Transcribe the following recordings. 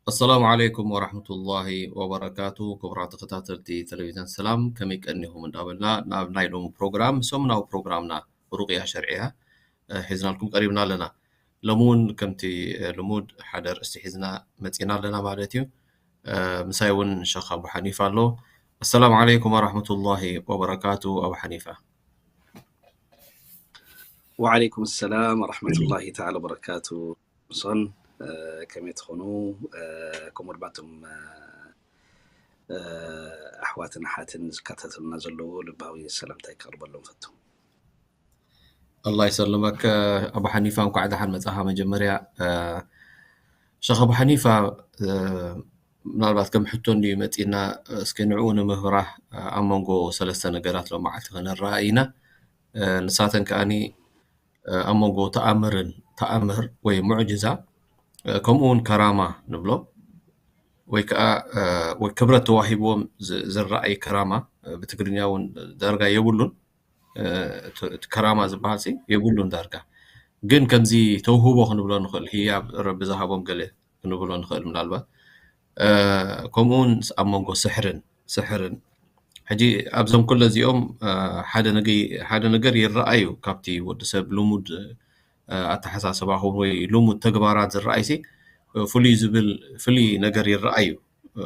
ኣሰላሙ ዓለይኩም ወራህመቱላሂ ወበረካቱ። ክቡራት ተኸታተልቲ ቴሌቪዝን ሰላም፣ ከመይ ቀኒኹም እንዳበልና ናብ ናይ ሎሚ ፕሮግራም፣ ሰሙናዊ ፕሮግራምና ሩቅያ ሸርዕያ፣ እ፣ ሒዝናልኩም ቀሪብና ኣለና። ሎሚ እውን ከምቲ፣ እ፣ ልሙድ ሓደ ኣርእስቲ ሒዝና መጺና ኣለና ማለት እዩ። እ፣ ምሳይ እውን ሸኽ ኣቡ ሓኒፋ ኣሎ። ኣሰላሙ ዓለይኩም ወራህመቱላሂ ወበረካቱ ኣቡ ሓኒፋ። ወዓለይኩም ሰላም ወራህመቱላሂ ተዓላ ወበረካቱ። ሶን፣ እ፣ ከመይ ትኾኑ? እ፣ ከምኡ ድማ እቶም፣ እ፣ እ፣ ኣሕዋትን ኣሓትን ዝከታተሉና ዘለዉ ልባዊ ሰላምታይ ከቕርበሎም ፈቱ። ኣላህ ይሰልመክ ኣቡ ሓኒፋ፣ እንኳዕ ደሓን መጻኻ። መጀመርያ፣ እ፣ ሸኽ ኣቡ ሓኒፋ፣ እ፣ ምናልባት ከም ሕቶ እንድዩ መጺና፣ እስኪ ንዕኡ ንምብራህ፣ እ፣ ኣብ መንጎ ሰለስተ ነገራት ሎማዓልቲ ክንረኣ ኢና። እ፣ ንሳተን ከኣኒ፣ እ፣ ኣብ መንጎ ተኣምርን፣ ተኣምር ወይ ሙዕጅዛ፣ እ፣ ከምኡ እውን ከራማ ንብሎ፣ ወይ ከኣ፣ እ፣ ወይ ክብረት ተዋሂብዎም ዝ-፣ ዝረኣይ ከራማ፣ እ፣ ብትግርኛ እውን ዳርጋ የብሉን። እ፣ እቲ፣ እቲ ከራማ ዝበሃል ሲ የብሉን ዳርጋ። ግን ከምዚ ተውህቦ ክንብሎ ንኽእል፣ ህያብ ረቢ ዝሃቦም ገለ ክንብሎ ንኽእል ምናልባት። እ፣ ከምኡ እውን ኣብ መንጎ ስሕርን፣ ስሕርን። ሕጂ ኣብዞም ኩለ እዚኦም፣ እ፣ ሓደ ነገ-፣ ሓደ ነገር ይረኣዩ ካብቲ ወዲ ሰብ ልሙድ፣ እ፣ ኣተሓሳስባ ኹን ወይ ልሙድ ተግባራት ዝረኣይ ሲ፣ እ፣ ፍሉይ ዝብል፣ ፍሉይ ነገር ይረኣዩ። እ፣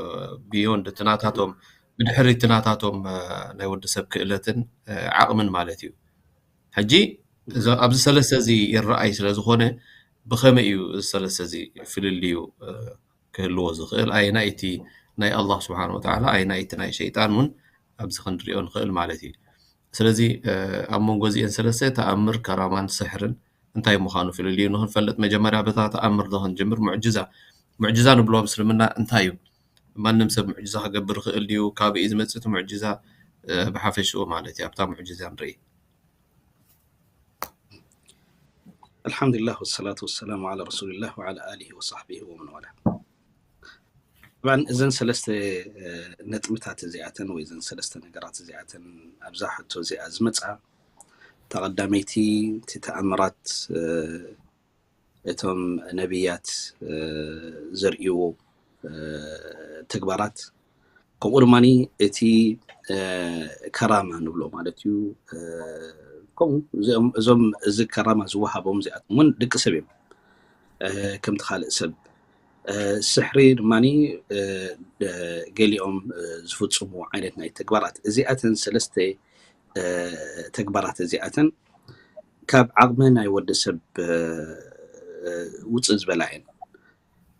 ቢዮንድ እቲ ናታቶም፣ ብድሕሪ እቲ ናታቶም፣ እ፣ ናይ ወዲ ሰብ ክእለትን፣ እ፣ ዓቕምን ማለት እዩ። ሕጂ እዞ-፣ ኣብዚ ሰለስተ እዚ ይረኣይ ስለ ዝኾነ፣ ብኸመይ እዩ እዚ ሰለስተ እዚ ፍልልዩ፣ እ፣ ክህልዎ ዝኽእል? ኣየናይ እቲ ናይ ኣላህ ስብሓን ወተዓላ፣ ኣየናይ እቲ ናይ ሸይጣን እውን ኣብዚ ክንሪኦ ንኽእል ማለት እዩ። ስለዚ፣ እ፣ ኣብ መንጎ እዚአን ሰለስተ፣ ተኣምር፣ ከራማን ስሕርን እንታይ ምዃኑ ፍልልዩ ንኽንፈልጥ፣ መጀመርያ በታ ተኣምር ዶ ክንጅምር? ሙዕጅዛ፣ ሙዕጅዛ ንብሎ ኣብ እስልምና እንታይ እዩ? ማንም ሰብ ሙዕጅዛ ክገብር ይኽእል ድዩ? ካበይ እዩ ዝመጽእ እቲ ሙዕጅዛ? እ፣ ብሓፈሽኡ ማለት እዩ። ኣብታ ሙዕጅዛ ንርኢ። ኣልሓምዱሊላህ ወሰላቱ ወሰላሙ ዓላ ረሱሊላህ ወዓላ ኣሊሂ ወሳሕቢሂ ወመን ዋላ። ጠብዓን እዘን ሰለስተ፣ እ፣ ነጥብታት እዚኣተን ወይ እዘን ሰለስተ ነገራት እዚኣተን ኣብዛ ሕቶ እዚኣ ዝመጻ ተቐዳመይቲ እቲ ተኣምራት፣ እ፣ እቶም ነቢያት፣ እ፣ ዘርእይዎ፣ እ፣ ተግባራት፣ ከምኡ ድማ እቲ፣ እ፣ ከራማ ንብሎ ማለት እዩ። እ፣ ከምኡ እዚኦም፣ እዞም እዚ ከራማ ዝወሃቦም እዚኣቶም እውን ደቂ ሰብ እዮም፣ እ፣ ከምቲ ካልእ ሰብ። እ፣ ስሕሪ ድማ፣ እ፣ ደ-፣ ገሊኦም፣ እ፣ ዝፍጽሙ ዓይነት ናይ ተግባራት። እዚኣተን ሰለስተ፣ እ፣ ተግባራት እዚኣተን ካብ ዓቕሚ ናይ ወዲ ሰብ፣ እ፣ እ፣ ውጽእ ዝበላ እየን።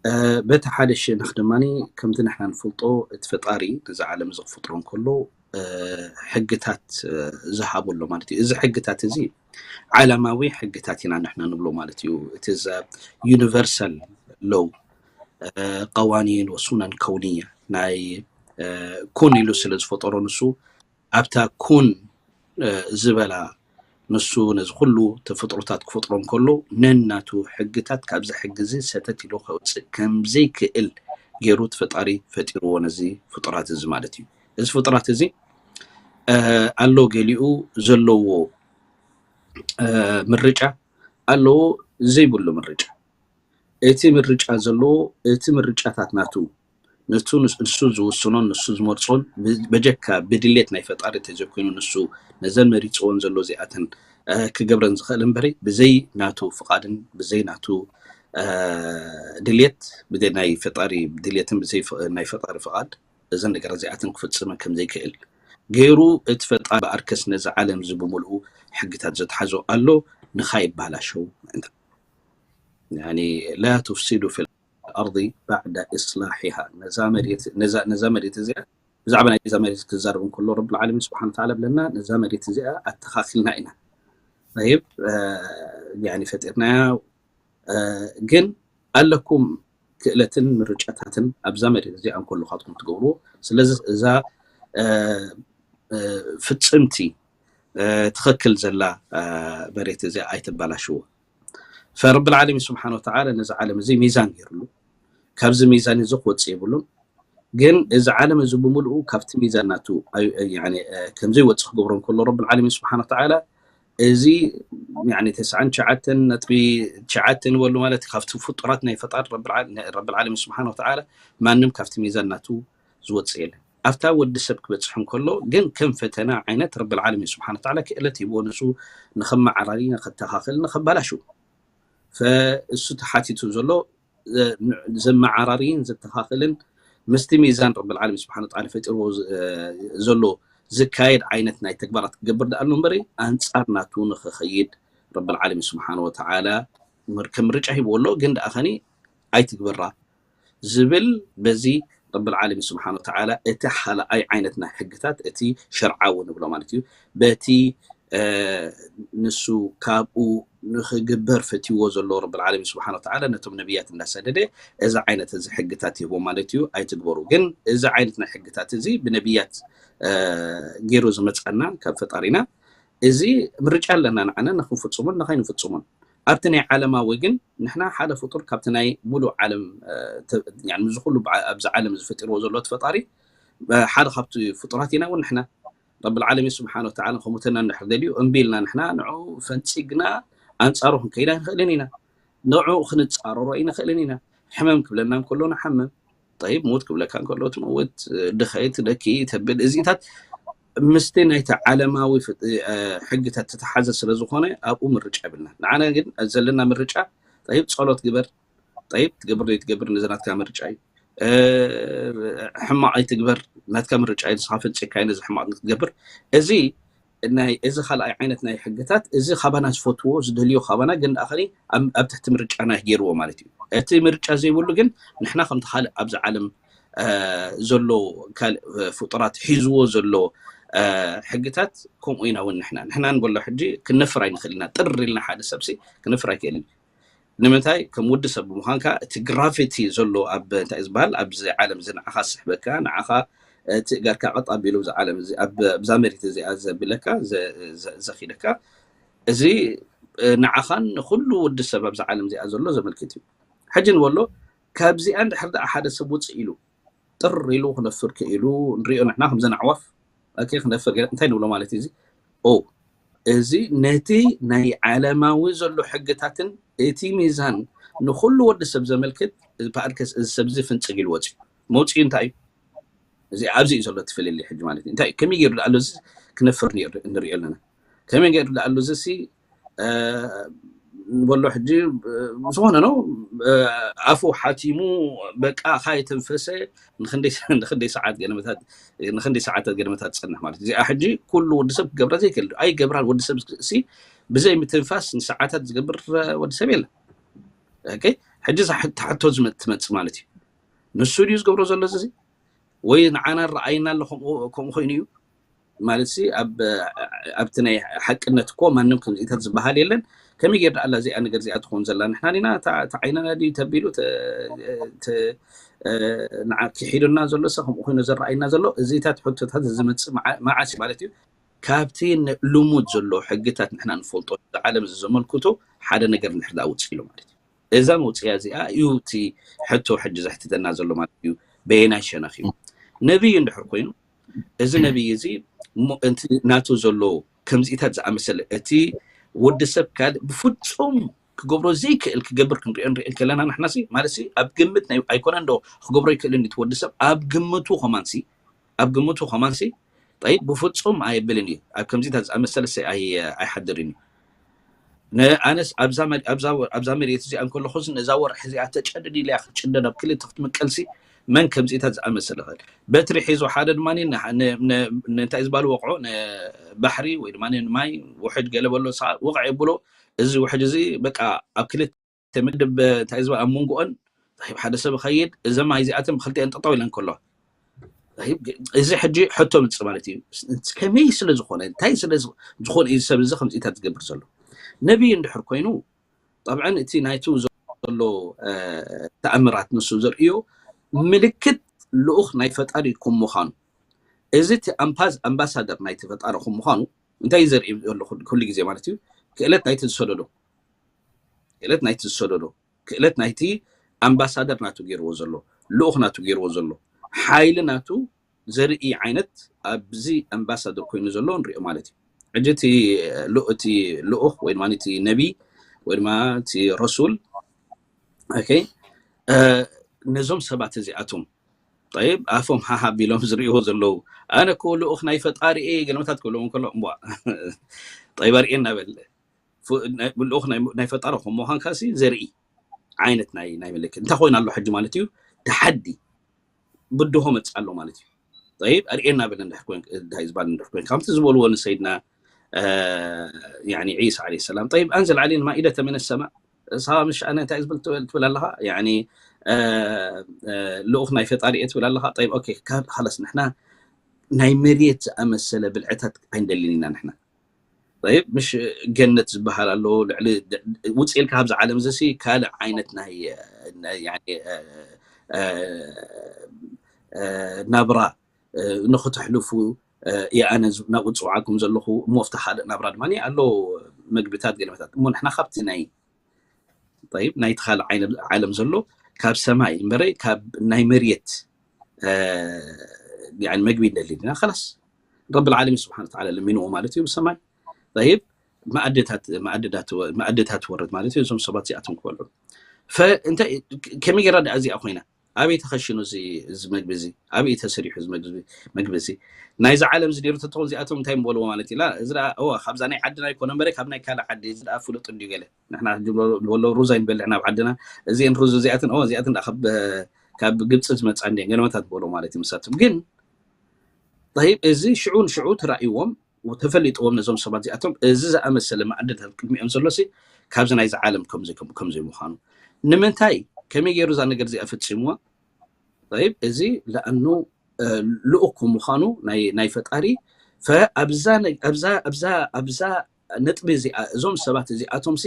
እ፣ በቲ ሓደ ሸነኽ ድማ ከምቲ ንሕና ንፈልጦ እቲ ፈጣሪ ነዚ ዓለም እዚ ክፍጥሮ እንከሎ፣ እ፣ ሕግታት፣ እ፣ ዝሃቦ ኣሎ ማለት እዩ። እዚ ሕግታት እዚ ዓለማዊ ሕግታት ኢና ንሕና ንብሎ ማለት እዩ። እቲ እዛ ዩኒቨርሳል ሎው፣ እ፣ ቀዋኒን ወሱነን ከውንያ ናይ፣ እ፣ ኩን ኢሉ ስለ ዝፈጠሮ ንሱ ኣብታ ኩን፣ እ፣ ዝበላ ንሱ ነዚ ኩሉ ተፈጥሮታት ክፈጥሮ እንከሎ ነናቱ ሕግታት ካብዚ ሕጊ እዚ ሰተት ኢሉ ከውፅእ ከም ዘይክእል ገይሩ እቲ ፈጣሪ ፈጢርዎ ነዚ ፍጡራት እዚ ማለት እዩ። እዚ ፍጡራት እዚ፣ እ፣ ኣሎ ገሊኡ ዘለዎ፣ እ፣ ምርጫ ኣለዎ ዘይብሉ ምርጫ። እቲ ምርጫ ዘለዎ፣ እቲ ምርጫታት ናቱ፣ ነቱ ንስ-፣ ንሱ ዝውስኖን ንሱ ዝመርጾን ብ-፣ በጀካ ብድሌት ናይ ፈጣሪ ተዘይኮይኑ ንሱ ነዘን መሪጽዎን ዘሎ እዚኣተን፣ እ፣ ክገብረን ዝኽእል እምበሪ ብዘይ ናቱ ፍቓድን ብዘይ ናቱ፣ እ፣ ድሌት፣ ብዘይ ናይ ፈጣሪ ድሌትን ብዘይ ፍ-፣ ናይ ፈጣሪ ፍቓድ እዘን ነገር እዚኣተን ክፍጽመን ከም ዘይክእል ገይሩ እቲ ፈጣሪ ብኣርከስ ነዚ ዓለም እዚ ብምልኡ ሕግታት ዘትሓዞ ኣሎ ንኻይባላሸው ምእንታን። ያኒ ላ ቱፍሲዱ ፊል ኣርዲ ባዕዳ ኢስላሒሃ። ነዛ መሬት፣ ነዛ፣ ነዛ መሬት እዚኣ፣ ብዛዕባ ናይዛ መሬት ክዛረብ እንከሎ ረብል ዓለሚን ስብሓን ወተዓላ ብለና፣ ነዛ መሬት እዚኣ ኣተኻኺልና ኢና። ጠይብ፣ እ፣ ያኒ ፈጢርናያ፣ እ፣ ግን ኣለኩም ክእለትን ምርጫታትን ኣብዛ መሬት እዚኣ እንከለኻትኩም ትገብርዎ። ስለዚ እዛ፣ እ፣ እ፣ ፍጽምቲ፣ እ፣ ትኽክል ዘላ፣ እ፣ መሬት እዚኣ ኣይተባላሽዎ። ፈረብል ዓለሚን ስብሓን ወተዓላ ነዚ ዓለም እዚ ሚዛን ገይርሉ፣ ካብዚ ሚዛን እዚ ክወፅእ የብሉን። ግን እዚ ዓለም እዚ ብምልኡ ካብቲ ሚዛን ናቱ ከምዘይወፅእ ክገብሮ እንከሎ፣ ረብል ዓለሚን ስብሓን ወተዓላ እዚ ተስዓን ትሽዓተን ነጥቢ ትሽዓተ ንበሉ ማለት ካብቲ ፍጡራት ናይ ፈጣሪ ረብል ዓለሚን ስብሓን ወተዓላ ማንም ካብቲ ሚዛን ናቱ ዝወፅእ የለን። ኣብታ ወዲ ሰብ ክበፅሕ እንከሎ ግን ከም ፈተና ዓይነት ረብል ዓለሚን ስብሓን ወተዓላ ክእለት ሂብዎ ንሱ ንኸመዓራሪ፣ ንኸተኻኽል፣ ንኸባላሹ። ፈእሱ ተሓቲቱ ዘሎ ዘመዓራርይን ዘተኻኽልን ምስቲ ሚዛን ረብል ዓለሚን ስብሓን ወተዓላ ፈጢርዎ ዘሎ ዝካየድ ዓይነት ናይ ተግባራት ክገብር ደኣ ኣሎ እምበሪ ኣንፃር ናቱ ንኽኸይድ ረብል ዓለሚን ስብሓን ወተዓላ ከም ምርጫ ሂብዎ ኣሎ። ግን ደኣ ኸኒ ኣይትግበራ ዝብል በዚ ረብል ዓለሚን ስብሓን ወተዓላ እቲ ሓለኣይ ዓይነት ናይ ሕግታት እቲ ሸርዓዊ ንብሎ ማለት እዩ። በቲ ንሱ ካብኡ ንኽግበር ፈትይዎ ዘሎ ረብል ዓለሚን ስብሓን ወተዓላ ነቶም ነቢያት እንዳሰደደ እዚ ዓይነት እዚ ሕግታት ይህቦ ማለት እዩ። ኣይትግበሩ። ግን እዚ ዓይነት ናይ ሕግታት እዚ ብነቢያት ገይሩ ዝመፀና ካብ ፈጣሪና እዚ ምርጫ ኣለና ንዓና ንክንፍፅሙን ንኸይንፍፅሙን። ኣብቲ ናይ ዓለማዊ ግን ንሕና ሓደ ፍጡር ካብቲ ናይ ሙሉእ ዓለም፣ እዚ ኩሉ ኣብዚ ዓለም ዝፈጢርዎ ዘሎ እቲ ፈጣሪ ሓደ ካብቲ ፍጡራት ኢና እውን ንሕና። ረብል ዓለሚን ስብሓን ወተዓላ ከሙተና እንድሕር ደልዩ እምቢ ኢልና ንሕና ንዑ ፈንፂግና ኣንፃሩ ክንከይድ ኣይንኽእልን ኢና። ንዑ ክንፃረሮ ኣይንኽእልን ኢና። ሕመም ክብለና እንከሎ ንሓምም። ጠይብ፣ ሙት ክብለካ እንከሎ ትመውት፣ ድኸይ ትደኪ ተብል። እዚታት ምስቲ ናይቲ ዓለማዊ ሕግታት ተተሓዘ ስለ ዝኾነ ኣብኡ ምርጫ የብልና። ንዓና ግን ዘለና ምርጫ ጠይብ ጸሎት ግበር፣ ጠይብ ትገብር ዘይትገብር ነዚ ናትካ ምርጫ እዩ። ሕማቕ ኣይትግበር ናትካ ምርጫ እዩ። ንስኻ ፈንጭካ ነዚ ሕማቕ ክትገብር። እዚ ናይ እዚ ካልኣይ ዓይነት ናይ ሕግታት እዚ ካባና ዝፈትዎ ዝደልዮ ካባና ግን ደኣ ኣብ ትሕቲ ምርጫና ገይርዎ ማለት እዩ። እቲ ምርጫ ዘይብሉ ግን ንሕና ከምቲ ካልእ ኣብዚ ዓለም ዘሎ ካልእ ፍጡራት ሒዝዎ ዘሎ ሕግታት ከምኡ ኢና እውን ንሕና ንሕና ንበሎ ሕጂ ክነፍር ኣይንኽእል ኢና። ጥር ኢልና ሓደ ሰብሲ ክነፍር ኣይክእልን። ንምንታይ ከም ውዲ ሰብ ብምዃንካ እቲ ግራቪቲ ዘሎ ኣብ እንታይ ዝበሃል ኣብዚ ዓለም እዚ ንዓኻ ዝስሕበካ ንዓኻ እቲ እጋርካ ቀጥ ኣቢሉ ኣብዚ ዓለም እዚ ኣብዛ መሬት እዚኣ ዘብለካ ዘኺደካ እዚ ንዓኻን ንኩሉ ውዲ ሰብ ኣብዛ ዓለም እዚኣ ዘሎ ዘመልክት እዩ። ሕጂ ንበሎ ካብዚኣ እንድሕር ደኣ ሓደ ሰብ ውፅእ ኢሉ ጥር ኢሉ ክነፍር ክኢሉ ንሪኦ ንሕና ከምዘን ኣዕዋፍ ኦኬ ክነፍር ገለ እንታይ ንብሎ ማለት እዩ እዚ ኦ እዚ ነቲ ናይ ዓለማዊ ዘሎ ሕግታትን እቲ ሚዛን ንኩሉ ወዲ ሰብ ዘመልክት ፓርከስ እዚ ሰብ እዚ ፍንፅግ ኢሉ ወፂኡ መውፅኡ እንታይ እዩ እዚ ኣብዚ እዩ ዘሎ ትፍልልይ ሕጂ ማለት እዩ እንታይ ከመይ ገይሩ ኣሎ እዚ ክነፍር ንሪኦ ኣለና ከመይ ገይሩ ኣሎ እዚ ንበሎ ሕጂ ዝኾነ ነው ኣፉ ሓቲሙ በቃ ካይተንፈሰ ንክንደይ ሰዓት ገለመታት ንክንደይ ሰዓታት ገለመታት ትፀንሕ ማለት እዚኣ ሕጂ ኩሉ ወዲ ሰብ ክገብራ ዘይክእል ኣይገብራን ወዲ ሰብ ሲ ብዘይ ምትንፋስ ንሰዓታት ዝገብር ወዲ ሰብ የለን ሕጂ ትሓቶ ትመፅእ ማለት እዩ ንሱ ድዩ ዝገብሮ ዘሎ እዚ ወይ ንዓና ረኣይና ኣሎ ከምኡ ኮይኑ እዩ ማለት ኣብቲ ናይ ሓቅነት እኮ ማንም ከምዚታት ዝበሃል የለን ከመይ ገይር ኣላ እዚኣ ነገር እዚኣ ትኸውን ዘላ ንሕና ዲና እታ ዓይነና ድዩ ተቢሉ ንዓ ክሒዱና ዘሎ ሰ ከምኡ ኮይኑ ዝረኣይና ዘሎ እዚታት ሕቶታት ዝመፅእ መዓስ ማለት እዩ ካብቲ ልሙድ ዘሎ ሕግታት ንሕና ንፈልጦ ዓለም ዘመልክቱ ሓደ ነገር ንሕዳ ውፅእ ኢሉ ማለት እዩ እዛ መውፅያ እዚኣ እዩ እቲ ሕቶ ሕጂ ዘሕትተና ዘሎ ማለት እዩ በየናይ ሸነኽ እዩ ነቢይ እንድሕር ኮይኑ እዚ ነቢይ እዚ ናቱ ዘሎ ከምዚኢታት ዝኣመሰለ እቲ ወዲ ሰብ ካልእ ብፍፁም ክገብሮ ዘይክእል ክገብር ክንሪኦ ንሪኦ ከለና ንሕና ማለት ኣብ ግምት ኣይኮነ እንዶ ክገብሮ ይክእል እቲ ወዲ ሰብ ኣብ ግምቱ ከማንሲ ኣብ ግምቱ ከማንሲ ጠይብ ብፍፁም ኣየብልን እዩ ኣብ ከምዚታት ዝኣመሰለ ኣይሓድርን እዩ ኣነስ ኣብዛ መሬት እዚኣ እንከለኹ ነዛ ወርሒ እዚኣ ተጨድድ ኢለያ ክትጭደድ ኣብ ክልተ ክትምቀልሲ መን ከምዚታት ዝኣመሰለ ኽእል በትሪ ሒዙ ሓደ ድማ እንታይ ዝበሃል ወቕዖ ንባሕሪ ወይ ድማ ንማይ ውሕድ ገለ በሎ ወቕዕ የብሎ እዚ ውሕድ እዚ በቃ ኣብ ክልተ ምድብ እንታይ ዝበሃል ኣብ መንጎኦን ሓደ ሰብ ኸይድ እዚ ማይ እዚኣተን ብክልቲአን ጠጠው ኢለን ከሎ እዚ ሕጂ ሕቶ ምፅእ ማለት እዩ ከመይ ስለ ዝኾነ እንታይ ስለ ዝኾነ እዩ ሰብ እዚ ከምዚታት ዝገብር ዘሎ ነቢይ እንድሕር ኮይኑ ጠብዐን እቲ ናይቱ ዘሎ ተኣምራት ንሱ ዘርእዮ ምልክት ልኡኽ ናይ ፈጣሪ ከም ምዃኑ እዚ እቲ ኣምባሳደር ናይቲ ፈጣሪ ከም ምዃኑ እንታይ ዘርኢ ዘሎ ኩሉ ግዜ ማለት እዩ ክእለት ናይቲ ዝሰደዶ ክእለት ናይቲ ዝሰደዶ፣ ክእለት ናይቲ ኣምባሳደር ናቱ ገይርዎ ዘሎ፣ ልኡኽ ናቱ ገይርዎ ዘሎ፣ ሓይሊ ናቱ ዘርኢ ዓይነት ኣብዚ ኣምባሳደር ኮይኑ ዘሎ ንሪኦ ማለት እዩ። ሕጂ እቲ ልኡ-፣ እቲ ልኡኽ ወይ ድማ እቲ ነቢ ወይ ድማ እቲ ረሱል፣ ኦኬ፣ እ፣ ነዞም ሰባት እዚኣቶም፣ ጠይብ፣ ኣፎም ሃሃ ቢሎም ዝርእይዎ ዘለዉ፣ "ኣነ እኮ ልኡኽ ናይ ፈጣሪ እየ" ገለመታት ክብሎም እንከሎ፣ እምቧ፣ ጠይብ፣ ኣርእየና በል። ፍ-፣ ናይ-፣ ልኡኽ ናይ፣ ናይ ፈጣሪ ከም ምዃንካ ሲ ዘርኢ ዓይነት ናይ፣ ናይ ምልክት። እንታይ ኮይኑ ኣሎ ሕጂ ማለት እዩ? ተሓዲ፣ ብድሆ መጽእ ኣሎ ማለት እዩ። ጠይብ፣ ኣርእየና በል እንድሕር ኮይን-፣ እንታይ እዩ ዝበሃል እንድሕር ኮይን፣ ከምቲ ዝበልዎ ንሰይድና፣ እ፣ ያኒ ዒሳ ዓለይሂ ሰላም፣ "ጠይብ፣ ኣንዝል ዓለይና ማኢደተ ሚነ ሰማእ፣ እሳ ምሽ ኣነ እንታይ እዩ ዝብል ትብል፣ ትብል ኣለኻ? ያኒ፣ እ፣ እ፣ ልኡኽ ናይ ፈጣሪ እየ ትብል ኣለኻ? ጠይብ፣ ኦኬ፣ ካብ፣ ኻላስ ንሕና ናይ መሬት ዝኣመሰለ ብልዕታት ኣይንደልን ኢና ንሕና። ጠይብ፣ ምሽ ገነት ዝበሃል ኣሎ፣ ልዕሊ፣ ውፅእ ኢልካ ካብዚ ዓለም እዚ ሲ ካልእ ዓይነት ናይ፣ ናይ፣ ያኒ፣ እ፣ እ፣ እ፣ ናብራ፣ እ፣ ንኽተሕልፉ፣ እ፣ እየ ኣነ ዝ-፣ ናብኡ ዝፅውዓኩም ዘለኹ፣ እሞ ኣብቲ ካልእ ናብራ ድማ ኣሎ መግብታት፣ ገለመታት። እሞ ንሕና ካብቲ ናይ፣ ጠይብ፣ ናይቲ ካልእ ዓይነ-፣ ዓለም ዘሎ ካብ ሰማይ እምበረ ካብ ናይ መሬት፣ እ፣ ያኒ መግቢ ንደሊ ኢና። ኸላስ፣ ረብል ዓለሚን ስብሓነ ወተዓላ ለሚንዎ ማለት እዩ ብሰማይ። ጠይብ፣ መኣድታት፣ መኣድታት ወ-፣ መኣድታት ወርድ ማለት እዩ፣ እዞም ሰባት እዚኣቶም ክበልዑ። ፈ-፣ እንታይ፣ ከመይ ጌራ ደኣ እዚኣ ኮይና? ኣበይ ተኸሽኑ እዚ፣ እዚ መግቢ እዚ? ኣበይ ተሰሪሑ እዚ መግቢ፣ መግቢ እዚ? ናይዚ ዓለም እዚ ነይሩ ተትኸውን እዚኣቶም እንታይ ምበልዎ ማለት ኢላ? እዚ ደኣ፣ እወ፣ ካብዛ ናይ ዓድና ይኮነ እምበረ ካብ ናይ ካልእ ዓዲ፣ እዚ ደኣ ፍሉጥ እንድዩ ገለ። ንሕና ሕጂ ንበሎ ሩዝ ኣይንበልዕን ኣብ ዓድና። እዚአን ሩዝ እዚኣተን፣ እወ፣ እዚኣተን ደኣ ካብ፣ ካብ ግብፂ ዝመፃ እንድየን ገለመታት ንበሎ ማለት እዩ። ምሳቶም ግን፣ ጠይብ፣ እዚ ሽዑ ንሽዑ ተራእይዎም፣ ተፈሊጥዎም ነዞም ሰባት እዚኣቶም፣ እዚ ዝኣመሰለ መኣድታት ቅድሚኦም ዘሎ ሲ ካብዚ ናይዚ ዓለም ከም ዘይ-፣ ከም፣ ከም ዘይምዃኑ። ንምንታይ? ከመይ ገይሩ እዛ ነገር እዚኣ ፈጺምዋ? ጠይብ፣ እዚ ለኣኑ፣ እ፣ ልኡክ ከም ምዃኑ ናይ፣ ናይ ፈጣሪ፣ ፈ-፣ ኣብዛ ነ-፣ ኣብዛ፣ ኣብዛ፣ ኣብዛ ነጥቢ እዚኣ፣ እዞም ሰባት እዚኣቶም ሲ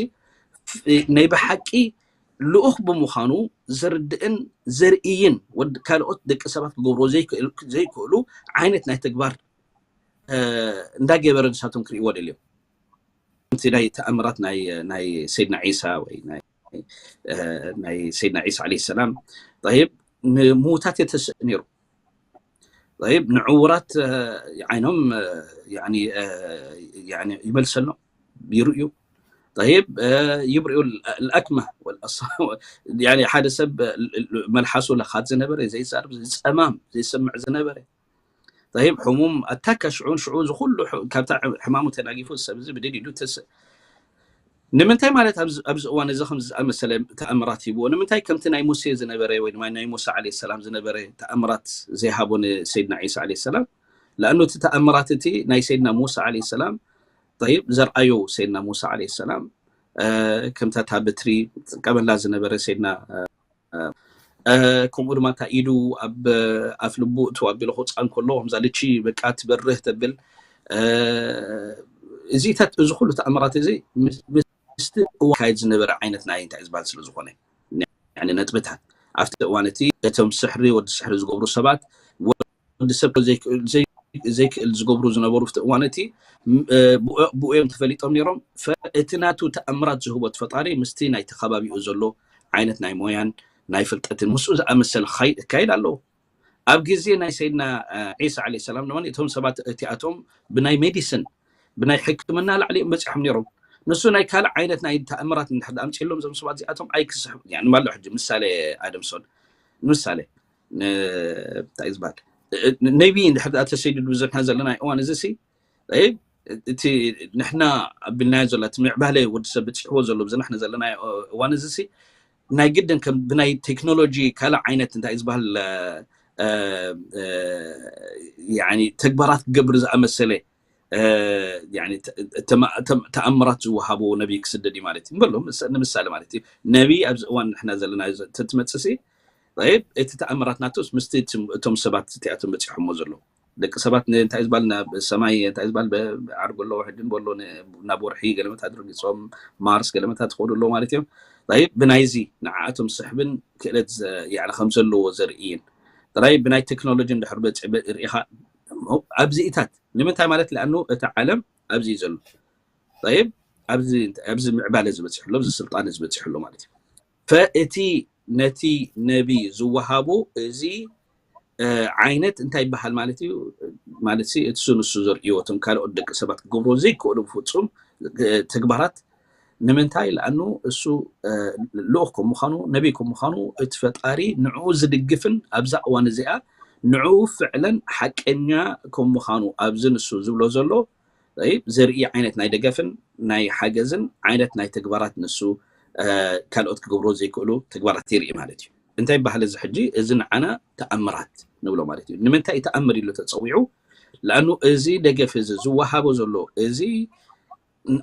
ፍ-፣ ናይ ብሓቂ ልኡኽ ብምዃኑ ዝርድእን ዘርእይን ወድ-፣ ካልኦት ደቂ ሰባት ክገብርዎ ዘይክእል-፣ ዘይክእሉ ዓይነት ናይ ተግባር፣ እ፣ እንዳገበረ ንሳቶም ክርእይዎ ደልዮም። እቲ ናይ ተኣምራት ናይ፣ ናይ ሰይድና ዒሳ ወይ ናይ፣ እ፣ ናይ ሰይድና ዒሳ ዓለይሂ ሰላም፣ ጠይብ፣ ንምዉታት የተስእ ነይሩ። ጠይብ፣ ንዕዉራት፣ እ፣ ዓይኖም፣ እ፣ ያኒ፣ እ፣ ያኒ ይመልሰሎም፣ ይርእዩ። ጠይብ፣ እ፣ ይብርእዩ፣ ል-፣ ልኣክመህ ወልኣስ-፣ ያኒ ሓደ ሰብ፣ እ፣ ል-፣ ል-፣ መልሓሱ ለኻት ዝነበረ፣ ዘይዛረብ፣ ዝጸማም፣ ዘይሰምዕ ዝነበረ። ጠይብ፣ ሕሙም ኣታካ ሽዑን ሽዑ እዚ ኩሉ ሕ-፣ ካብታ ሕ-፣ ሕማሙ ተናጊፉ ሰብ እዚ ብድድ ኢሉ ተስ-፣ ንምንታይ ማለት ኣብዚ፣ ኣብዚ እዋን እዚ ከምዚ ዝኣመሰለ ተኣምራት ሂብዎ? ንምንታይ ከምቲ ናይ ሙሴ ዝነበረ ወይ ድማ ናይ ሙሳ ዓለይሂ ሰላም ዝነበረ ተኣምራት ዘይሃቦ ንሰይድና ዒሳ ዓለይሂ ሰላም? ለኣኑ እቲ ተኣምራት እቲ ናይ ሰይድና ሙሳ ዓለይሂ ሰላም፣ ጠይብ፣ ዘርኣዮ ሰይድና ሙሳ ዓለይሂ ሰላም፣ እ፣ ከምታ እታ በትሪ ዝጥቀመላ ዝነበረ ሰይድና፣ እ፣ እ፣ ከምኡ ድማ እታ ኢዱ ኣብ ኣፍ ልቡ እትው ኣቢሉ ክውፅኣ እንከሎ፣ ከምዛ ልቺ በቃ ትበርህ ተብል፣ እ፣ እዚታት፣ እዚ ኩሉ ተኣምራት እዚ ምስ፣ ምስቲ እዋን ካየድ ዝነበረ ዓይነት ናይ እንታይ ዝበሃል ስለ ዝኾነ፣ ያኒ ነጥብታት፣ ኣብቲ እዋን እቲ እቶም ስሕሪ፣ ወዲ ስሕሪ ዝገብሩ ሰባት፣ ወዲ ሰብ ዘይክእል፣ ዘይ-፣ ዘይክእል ዝገብሩ ዝነበሩ ኣብቲ እዋን እቲ፣ ም-፣ እ፣ ብኡ፣ ብኡ እዮም ተፈሊጦም ነይሮም። ፈ-፣ እቲ ናቱ ተኣምራት ዝህቦ እቲ ፈጣሪ ምስቲ ናይቲ ከባቢኡ ዘሎ ዓይነት ናይ ሞያን ናይ ፍልጠትን ምስኡ ዝኣመሰለ ክኸይድ፣ ክካየድ ኣለዎ። ኣብ ግዜ ናይ ሰይድና፣ እ፣ ዒሳ ዓለይሂ ሰላም ድማ እቶም ሰባት እቲኣቶም ብናይ ሜዲስን፣ ብናይ ሕክምና ላዕሊ እዮም በጺሖም ነይሮም። ንሱ ናይ ካልእ ዓይነት ናይ ተኣምራት እንድሕር ኣምጺእሎም እዞም ሰባት እዚኣቶም ኣይክስሕቡ። ያኒ፣ ማሎ ሕጂ ምሳሌ ኣደምሶን፣ ምሳሌ፣ ን-፣ እንታይ እዩ ዝበሃል? እ-፣ እ-፣ ነቢ እንድሕር ደኣ ተሰይዱ ብዘብና ዘለና እዋን እዚ ሲ፣ ጠይብ፣ እቲ ንሕና ኣቢልናዮ ዘሎ፣ እቲ ምዕባለ ወዲ ሰብ በጺሕዎ ዘሎ፣ ብዚ ንሕና ዘለና እዋን እዚ ሲ፣ ናይ ግድን ከም ብናይ ቴክኖሎጂ ካልእ ዓይነት እንታይ እዩ ዝበሃል፣ እ፣ እ፣ እ፣ ያኒ ተግባራት ክገብር ዝኣመሰለ፣ እ፣ ያኒ ተ-፣ ተማ-፣ ተም-፣ ተኣምራት ዝወሃቦ ነቢ ክስደድ እዩ ማለት እዩ። ንበሎ፣ ምስ-፣ ንምሳሌ ማለት እዩ። ነቢ ኣብዚ እዋን ንሕና ዘለና ዘ-፣ ተትመጽእ ሲ፣ ጠይብ፣ እቲ ተኣምራት ናቶስ ምስቲ እትም-፣ እቶም ሰባት እቲኣቶም በጺሖሞ ዘለዉ። ደቂ ሰባት ን-፣ እንታይ ዝበሃል ናብ ሰማይ፣ እንታይ ዝበሃል ብ-፣ ዓርቢ ኣለዎ፣ ሕድን በሎ ን-፣ ናብ ወርሒ ገለመታት ርጊጾም፣ ማርስ ገለመታት ይኸዱ ኣለዉ ማለት እዮም። ጠይብ፣ ብናይዚ ንዓኣቶም ስሕብን ክእለት ዘ-፣ ያኒ ከም ዘለዎ ዘርእይን። ጥራይ ብናይ ቴክኖሎጂ እንድሕር በጽ-፣ በ-፣ ርኢኻ፣ ኣብዚኢታት ንምንታይ ማለት፣ ለኣኑ እቲ ዓለም ኣብዚ እዩ ዘሎ። ጠይብ፣ ኣብዚ ምዕባለ ዝበፅሕሎ፣ ኣብዚ ስልጣነ ዝበፅሕሎ ማለት እዩ። ፈእቲ ነቲ ነቢ ዝወሃቦ እዚ ዓይነት እንታይ ይበሃል ማለት እዩ? ማለት እቲ ንሱ ዘርእዮ እቶም ካልኦት ደቂ ሰባት ክገብሮ ዘይክእሉ ብፍፁም ተግባራት። ንምንታይ? ለኣኑ እሱ ልኡኽ ከም ምዃኑ፣ ነቢይ ከም ምዃኑ፣ እቲ ፈጣሪ ንዕኡ ዝድግፍን ኣብዛ እዋን እዚኣ ንዕኡ ፍዕለን ሓቀኛ ከም ምዃኑ ኣብዚ ንሱ ዝብሎ ዘሎ ዘርኢ ዓይነት ናይ ደገፍን ናይ ሓገዝን ዓይነት ናይ ተግባራት ንሱ ካልኦት ክገብሮ ዘይክእሉ ተግባራት የርኢ ማለት እዩ። እንታይ ይበሃል እዚ ሕጂ? እዚ ንዓና ተኣምራት ንብሎ ማለት እዩ። ንምንታይ ተኣምር ኢሉ ተፀዊዑ? ለኣኑ እዚ ደገፍ እዚ ዝወሃቦ ዘሎ እዚ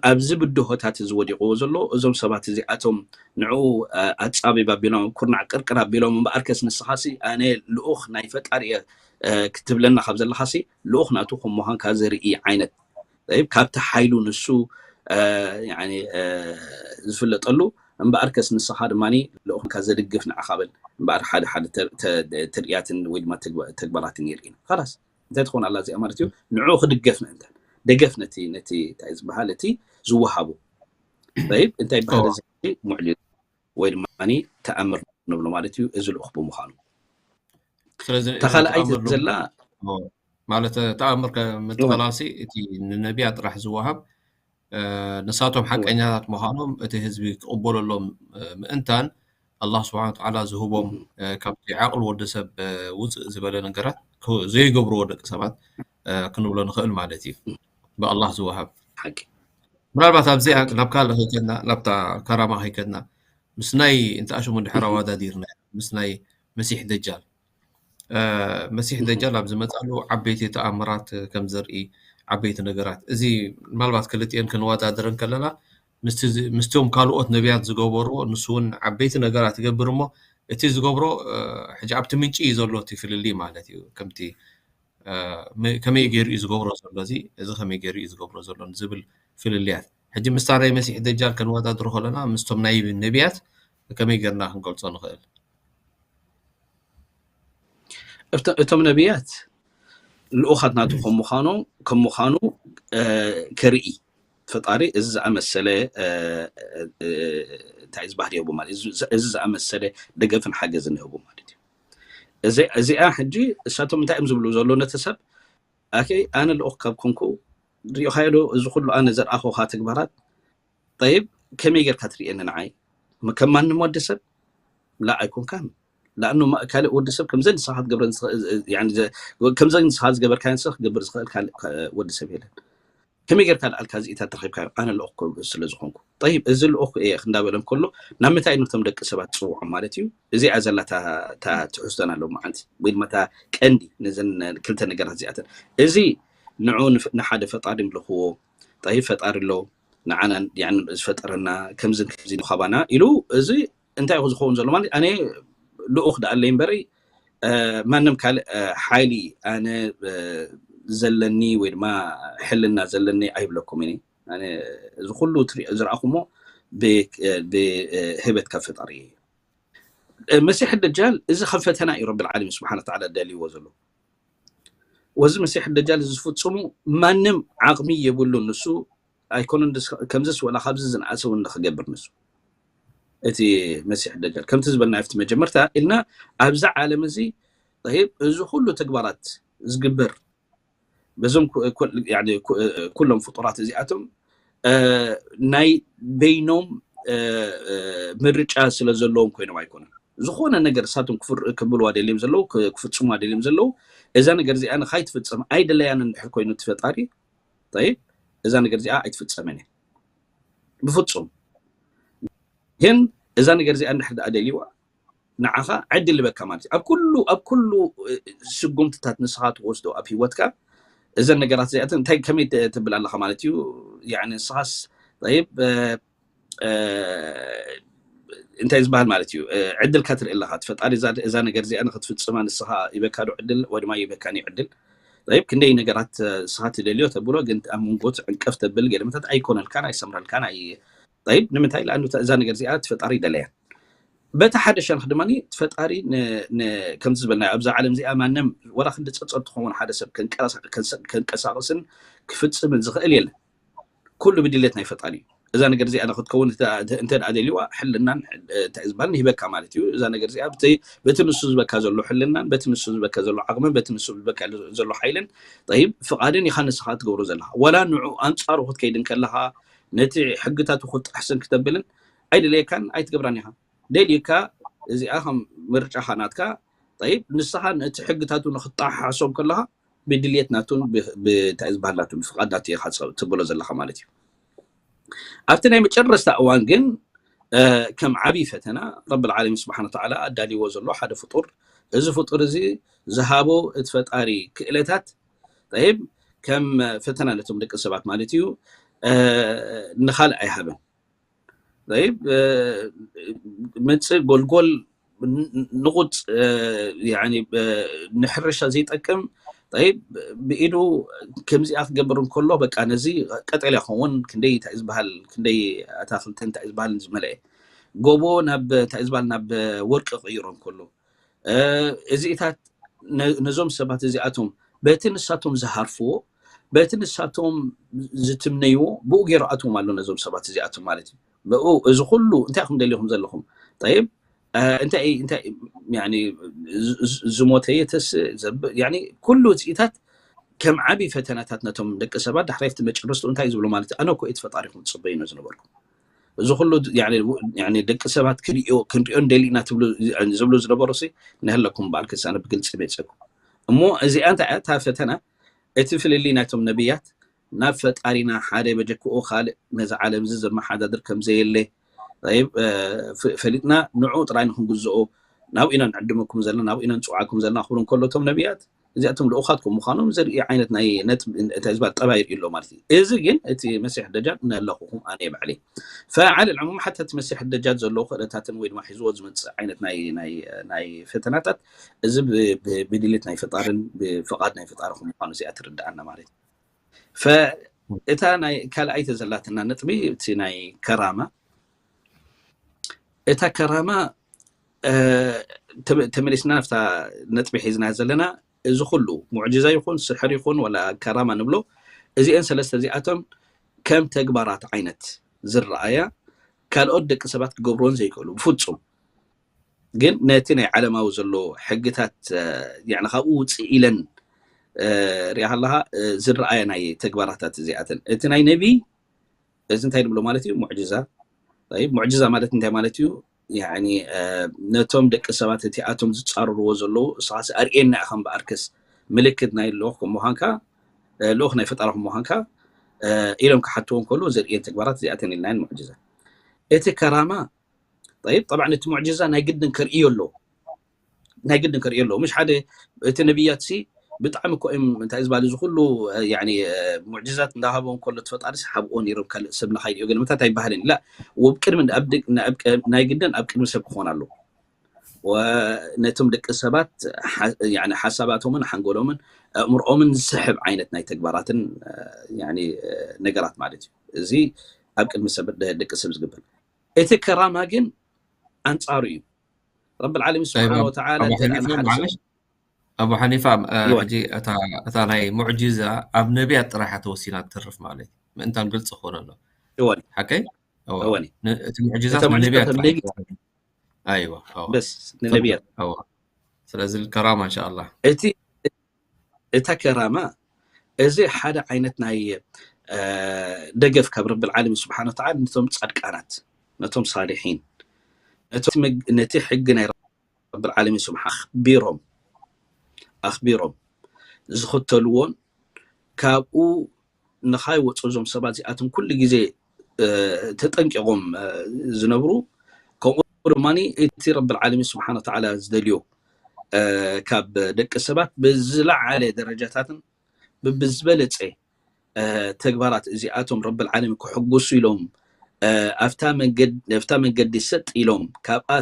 ኣብዚ ብድሆታት እዚ ወዲቕዎ ዘሎ እዞም ሰባት እዚኣቶም ንዕኡ ኣጻቢብ ኣቢሎም ኩርናዕ ቅርቅር ኣቢሎም እምበኣርከስ ንስኻሲ ኣነ ልኡኽ ናይ ፈጣሪ እየ ክትብለና ካብ ዘለኻሲ ልኡኽ ናቱ ከም ምዃንካ ዘርኢ ዓይነት ካብቲ ሓይሉ ንሱ ዝፍለጠሉ እምበኣርከስ ንስኻ ድማ ልኡኽንካ ዘድግፍ ንዓኻ በል እምበኣር ሓደ ሓደ ትርእያትን ወይ ድማ ተግባራትን የርእና ላስ እንታይ ትኾን ኣላ እዚኣ ማለት እዩ ንዕኡ ክድገፍ ምእንታን ደገፍ ነቲ ነቲ እንታይ ዝበሃል እቲ ዝወሃቡ ይብ እንታይ በሃል እዚ ሙዕጅዝ ወይ ድማ ተኣምር ንብሎ ማለት እዩ እዚ ልኡኽ ብምዃኑ ስለዚ እታ ካልኣይቲ ዘላ ማለት ተኣምር ምጥቕላልሲ እቲ ንነቢያ ጥራሕ ዝወሃብ ንሳቶም ሓቀኛታት ምዃኖም እቲ ህዝቢ ክቕበለሎም ምእንታን ኣላህ ስብሓን ተዓላ ዝህቦም ካብቲ ዓቕሊ ወዲ ሰብ ውፅእ ዝበለ ነገራት ዘይገብርዎ ደቂ ሰባት ክንብሎ ንኽእል ማለት እዩ ብኣላህ ዝወሃብ ሓቂ ምናልባት ኣብዚኣ ናብ ካልእ ከይከድና ናብታ ከራማ ከይከድና ምስ ናይ እንተኣሽሙ እንድሕር ኣዋዳዲርና ምስ ናይ መሲሕ ደጃል መሲሕ ደጃል ኣብ ዝመፃሉ ዓበይቲ ተኣምራት ከም ዘርኢ ዓበይቲ ነገራት እዚ ምናልባት ክልቲኤን ክንወዳደረን ከለና ምስቶም ካልኦት ነቢያት ዝገበርዎ ንሱ እውን ዓበይቲ ነገራት ይገብር እሞ እቲ ዝገብሮ ሕጂ ኣብቲ ምንጪ እዩ ዘሎ እቲ ፍልልይ ማለት እዩ ከምቲ ከመይ ገይሩ እዩ ዝገብሮ ዘሎ እዚ እዚ ከመይ ገይሩ እዩ ዝገብሮ ዘሎ ዝብል ፍልልያት ሕጂ ምስታ ናይ መሲሕ ደጃል ከንወዳድሮ ከለና ምስቶም ናይ ነቢያት ከመይ ገርና ክንገልፆ ንኽእል እቶም ነቢያት ልኡኻት ናቱ ከም ምዃኑ ከም ምዃኑ ከርኢ ፈጣሪ እዚ ዝኣመሰለ እንታይ ዝበሃል ይህቡ ማለት እዚ ዝኣመሰለ ደገፍን ሓገዝን ይህቡ ማለት እዩ እዚኣ ሕጂ እሳቶም እንታይ እዮም ዝብሉ ዘሎ ነቲ ሰብ ኣከይ ኣነ ልኡኽ ካብ ኮንኩ ሪኢኻዮ ዶ እዚ ኩሉ ኣነ ዘርኣኹኻ ተግባራት ጠይብ ከመይ ጌርካ ትርእየኒ ንዓይ ከም ማንም ወዲ ሰብ ላ ኣይኮንካን ላእኑ ካልእ ወዲ ሰብ ከምዘ ንስኻ ትገብረ ከምዘ ንስኻ ዝገበርካዮ ንስኻ ክገብር ዝኽእል ካልእ ወዲ ሰብ የለን ከመይ ጌርካ ልኣልካ እዚኢታት ተረኺብካዮ ኣነ ልኡኽ ስለ ዝኾንኩ ጠይብ እዚ ልኡኽ እየ እንዳበለ እንከሎ ናብ ምንታይ ነቶም ደቂ ሰባት ፅውዖም ማለት እዩ እዚኣ ዘላ ትሕዝቶና ሎማዓንቲ ወይ ድማ ቀንዲ ነዘን ክልተ ነገራት እዚኣተን እዚ ንዑ ንሓደ ፈጣሪ ምልኽዎ ጠይብ ፈጣሪ ኣሎ ንዓና ዝፈጠረና ከምዚ ከምዚ ምኻባና ኢሉ እዚ እንታይ ይኹ ዝኸውን ዘሎ ማለት ኣነ ልኡኽ ደኣለይ እምበረይ ማንም ካልእ ሓይሊ ኣነ ዘለኒ ወይ ድማ ሕልና ዘለኒ ኣይብለኩም እ እዚ ኩሉ ዝረኣኹሞ ብህበት ካብ ፈጣሪ እዩ መሲሕ ደጃል እዚ ከም ፈተና እዩ ረቢ ዓለሚን ስብሓን ተዓላ ደልይዎ ዘሎ ወዚ መሲሕ ደጃል እዚ ዝፍፅሙ ማንም ዓቕሚ የብሉ ንሱ ኣይኮነን ከምዚስ ወላ ካብዚ ዝንኣሰ እውን ክገብር ንሱ እቲ መሲሕ ደጃል ከምቲ ዝበልና ኣብቲ መጀመርታ ኢልና ኣብዚ ዓለም እዚ እዚ ኩሉ ተግባራት ዝግበር በዞም ኩሎም ፍጡራት እዚኣቶም ናይ በይኖም ምርጫ ስለ ዘለዎም ኮይኖም ኣይኮነን ዝኾነ ነገር እሳቶም ክብልዋ ደልዮም ዘለዉ ክፍፅሙዋ ደልዮም ዘለዉ እዛ ነገር እዚኣ ንካይትፍፀም ኣይደለያን እንድሕር ኮይኑ እቲ ፈጣሪ ይብ እዛ ነገር እዚኣ ኣይትፍፀምን እያ ብፍፁም ግን እዛ ነገር እዚኣ እንድሕር ደኣ ደልዋ ንዓኻ ዕድል ይበካ ማለት እዩ ኣብ ኩሉ ኣብ ኩሉ ስጉምትታት ንስኻ ትወስዶ ኣብ ህይወትካ እዘን ነገራት እዚኣተን እንታይ ከመይ ትብል ኣለኻ ማለት እዩ ንስኻስ ይብ እንታይ ዝበሃል ማለት እዩ ዕድልካ ትርኢ ኣለኻ ፈጣሪ እዛ ነገር እዚኣ ንክትፍፅማ ንስኻ ይበካ ዶ ዕድል ወይ ድማ ይበካን እዩ ዕድል ይብ ክንደይ ነገራት ንስኻ ትደልዮ ተብሎ ግን ኣብ መንጎ ዕንቀፍ ተብል ገለመታት ኣይኮነልካን ኣይሰምረልካን ይብ ንምንታይ ለኣኑ እዛ ነገር እዚኣ ትፈጣሪ ይደለያ በቲ ሓደ ሸነኽ ድማ ፈጣሪ ከምዚ ዝበልና ኣብዛ ዓለም እዚኣ ማንም ወላ ክንዲ ፀፀር ትኸውን ሓደ ሰብ ከንቀሳቅስን ክፍፅምን ዝኽእል የለን ኩሉ ብድሌት ናይ ፈጣሪ እዩ እዛ ነገር እዚኣ ክትከውን እንተ ደኣ ደልዩዋ ሕልናን እንታይ ዝበሃል ንሂበካ ማለት እዩ። እዛ ነገር እዚኣ በቲ ንሱ ዝበካ ዘሎ ሕልናን በቲ ንሱ ዝበካ ዘሎ ዓቕምን በቲ ንሱ ዝበካ ዘሎ ሓይልን ጠይብ ፍቓድን ኢኻ ንስኻ ትገብሮ ዘለኻ። ወላ ንዑ ኣንጻሩ ክትከይድ እንከለኻ ነቲ ሕግታቱ ክትጥሕስን ክተብልን ኣይደልየካን ኣይትገብራን ኢኻ። ደልዩካ እዚኣ ከም ምርጫኻ ናትካ ጠይብ ንስኻ ነቲ ሕግታቱ ንክትጠሓሓሶም ከለኻ ብድልየት ናቱን እንታይ ዝበሃል ናቱን ብፍቓድ ናቱ ኢኻ ትብሎ ዘለኻ ማለት እዩ። ኣብቲ ናይ መጨረስታ እዋን ግን ከም ዓብዪ ፈተና ረብል ዓለሚን ስብሓን ወተዓላ ኣዳልይዎ ዘሎ ሓደ ፍጡር፣ እዚ ፍጡር እዚ ዝሃቦ እቲ ፈጣሪ ክእለታት ጠይብ ከም ፈተና ነቶም ደቂ ሰባት ማለት እዩ ንኻልእ ኣይሃበን። ጠይብ መፅእ ጎልጎል ንቑፅ ንሕርሻ ዘይጠቅም ጠይብ ብኢዱ ከምዚኣ ክገብር እንከሎ በቃ ነዚ ቀጠልያ ክኸውን ክንደይ እንታይ ዝበሃል ክንደይ ኣታክልቲ እንታይ ዝበሃል ዝመልአ ጎቦ ናብ እንታይ ዝበሃል ናብ ወርቂ ክቕይሮ እንከሎ እዚኢታት ነዞም ሰባት እዚኣቶም በቲ ንሳቶም ዝሃርፍዎ በቲ ንሳቶም ዝትምነይዎ ብኡ ገይሩ ኣትዎም ኣሎ ነዞም ሰባት እዚኣቶም ማለት እዩ። ብኡ እዚ ኩሉ እንታይ ኢኹም ደሊኹም ዘለኹም? ጠይብ እንታይ እንታይ ዝሞተ የተስእ ኩሉ ውፅኢታት ከም ዓብዪ ፈተናታት ነቶም ደቂ ሰባት ዳሕራይ ኣብቲ መጨረስትኡ እንታይ ዝብሉ ማለት እዩ? ኣነ እኮ እቲ ፈጣሪኹም ትፅበዩ ነው ዝነበርኩም። እዚ ኩሉ ደቂ ሰባት ክንሪኦ ክንሪኦ እንደሊ ኢና ዝብሉ ዝነበሩ ሲ ንህለኩም በዓል ክሳነ ብግልፂ መፀኩም እሞ እዚኣ እንታይ እያ እታ ፈተና እቲ ፍልልይ ናይቶም ነብያት ናብ ፈጣሪና ሓደ በጀክኡ ካልእ ነዚ ዓለም እዚ ዘመሓዳድር ከም ዘየለ ፈሊጥና ንዑ ጥራይ ንክንግዝኦ ናብ ኢና ንዕድመኩም ዘለና ናብ ኢና ንፅውዓኩም ዘለና ክብሉ እንከሎ እቶም ነብያት እዚኣቶም ልኡኻት ከም ምዃኖም ዘርኢ ዓይነት ናይ ነጥቢ እንታይ ዝበሃል ጠባይ ይርኢ ኣሎ ማለት እዩ። እዚ ግን እቲ መሲሕ ደጃል ነለኹኹም ኣነ ባዕለይ ፈዓል ዕሙም ሓታ እቲ መሲሕ ደጃል ዘለዎ ክእለታትን ወይ ድማ ሒዝዎ ዝመፅእ ዓይነት ናይ ናይ ናይ ፈተናታት እዚ ብድሌት ናይ ፈጣርን ብፍቓድ ናይ ፈጣሪ ከም ምዃኑ እዚኣ ትርድኣና ማለት እዩ። ፈእታ ናይ ካልኣይቲ ዘላትና ነጥቢ እቲ ናይ ከራማ እታ ከራማ ተመሊስና ናብታ ነጥቢ ሒዝና ዘለና እዚ ኩሉ ሙዕጅዛ ይኹን ስሕር ይኹን ወላ ከራማ ንብሎ እዚአን ሰለስተ እዚኣቶም ከም ተግባራት ዓይነት ዝረኣያ ካልኦት ደቂ ሰባት ክገብርዎን ዘይክእሉ ብፍፁም ግን ነቲ ናይ ዓለማዊ ዘሎ ሕግታት ካብኡ ውፅእ ኢለን ሪኣ ከለካ ዝረኣያ ናይ ተግባራታት እዚኣተን እቲ ናይ ነቢ እዚ እንታይ ንብሎ ማለት እዩ ሙዕጅዛ ሙዕጅዛ ማለት እንታይ ማለት እዩ ነቶም ደቂ ሰባት እቲ ኣቶም ዝፃረርዎ ዘለዉ እሳኻሲ ኣርእየና ኢኻ እምበኣርከስ ምልክት ናይ ልኡኽ ከም ምዃንካ ልኡኽ ናይ ፈጣሪ ከም ምዃንካ ኢሎም ክሓትዎ እንከሎ ዘርእየን ተግባራት እዚኣተን ኢልናየን ሙዕጅዛ እቲ ከራማ ጠይብ ጠብዓ እቲ ሙዕጅዛ ናይ ግድን ከርእዮ ኣለዎ ናይ ግድን ከርእዮ ኣለዎ ምሽ ሓደ እቲ ነብያት ሲ ብጣዕሚ እኮ እዮም እንታይ ዝበሃል እዚ ኩሉ ሙዕጅዛት እንዳሃቦ እንከሎ እቲ ፈጣሪስ ሓብኦ ነይሮም ካልእ ሰብ ንኻይድዮ ገለ ምታት ኣይበሃልን ኢላ ወብ ቅድሚ ናይ ግድን ኣብ ቅድሚ ሰብ ክኾን ኣለዎ ነቶም ደቂ ሰባት ሓሳባቶምን ሓንጎሎምን ኣእምርኦምን ዝስሕብ ዓይነት ናይ ተግባራትን ነገራት ማለት እዩ እዚ ኣብ ቅድሚ ሰብ ደቂ ሰብ ዝግበር እቲ ከራማ ግን ኣንፃሩ እዩ ረብ ዓለሚን ስብሓን ወተዓላ ኣቡ ሓኒፋ ሕጂ እታ ናይ ሙዕጂዛ ኣብ ነቢያት ጥራሓ ተወሲና ትተርፍ ማለት እዩ ምእንታን ግልፂ ክኾነ ኣሎ ሓቀይ እቲ ሙዕጂዛት ነቢያት ጥራሕ ኣይዋ በስ ንነቢያት ስለዚ ከራማ እንሻ ኣላ እቲ እታ ከራማ እዚ ሓደ ዓይነት ናይ ደገፍ ካብ ረብ ዓለሚን ስብሓን ወተዓላ ነቶም ፃድቃናት ነቶም ሳሊሒን ነቲ ሕጊ ናይ ረብ ዓለሚን ስብሓን ኣኽቢሮም ኣኽቢሮም ዝኽተልዎን ካብኡ ንኻይወፁ እዞም ሰባት እዚኣቶም ኩሉ ግዜ ተጠንቂቖም ዝነብሩ ከምኡ ድማ እቲ ረብ ዓለሚን ስብሓን ወተዓላ ዝደልዮ ካብ ደቂ ሰባት ብዝለዓለ ደረጃታትን ብብዝበለፀ ተግባራት እዚኣቶም ረብ ዓለሚን ክሕጉሱ ኢሎም ኣብታ መንገዲ ሰጥ ኢሎም ካብኣ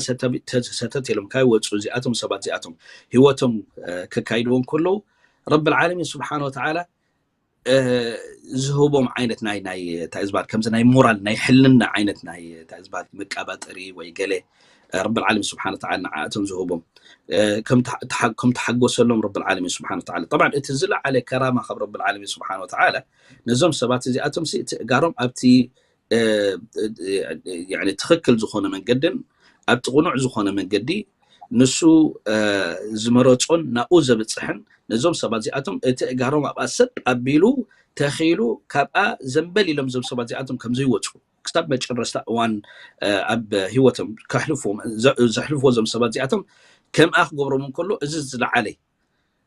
ሰተት ኢሎም ካይወፁ እዚኣቶም ሰባት እዚኣቶም ህይወቶም ከካይድዎ እንከለዉ ረብ ዓለሚን ስብሓን ወተዓላ ዝህቦም ዓይነት ናይ ናይ እንታይ ዝበሃል ከምዚ ናይ ሞራል ናይ ሕልና ዓይነት ናይ እንታይ ዝበሃል መቃባጠሪ ወይ ገለ ረብ ዓለም ስብሓን ወተዓላ ንዓእቶም ዝህቦም ከም ተሓጎሰሎም ረብ ዓለሚን ስብሓን ወተዓላ ጠብዓ እቲ ዝለዓለ ከራማ ካብ ረብ ዓለሚን ስብሓን ወተዓላ ነዞም ሰባት እዚኣቶም ትእጋሮም ኣብቲ ትኽክል ዝኾነ መንገድን ኣብቲ ቅኑዕ ዝኾነ መንገዲ ንሱ ዝመረፆን ናብኡ ዘብፅሕን ነዞም ሰባት እዚኣቶም እቲ እጋሮም ኣብኣ ሰጥ ኣቢሉ ተኺሉ ካብኣ ዘንበል ኢሎም እዞም ሰባት እዚኣቶም ከም ዘይወፁ ክሳብ መጨረስታ እዋን ኣብ ህይወቶም ዘሕልፍዎ እዞም ሰባት እዚኣቶም ከምኣ ክገብሮም እንከሎ እዚ ዝለዓለ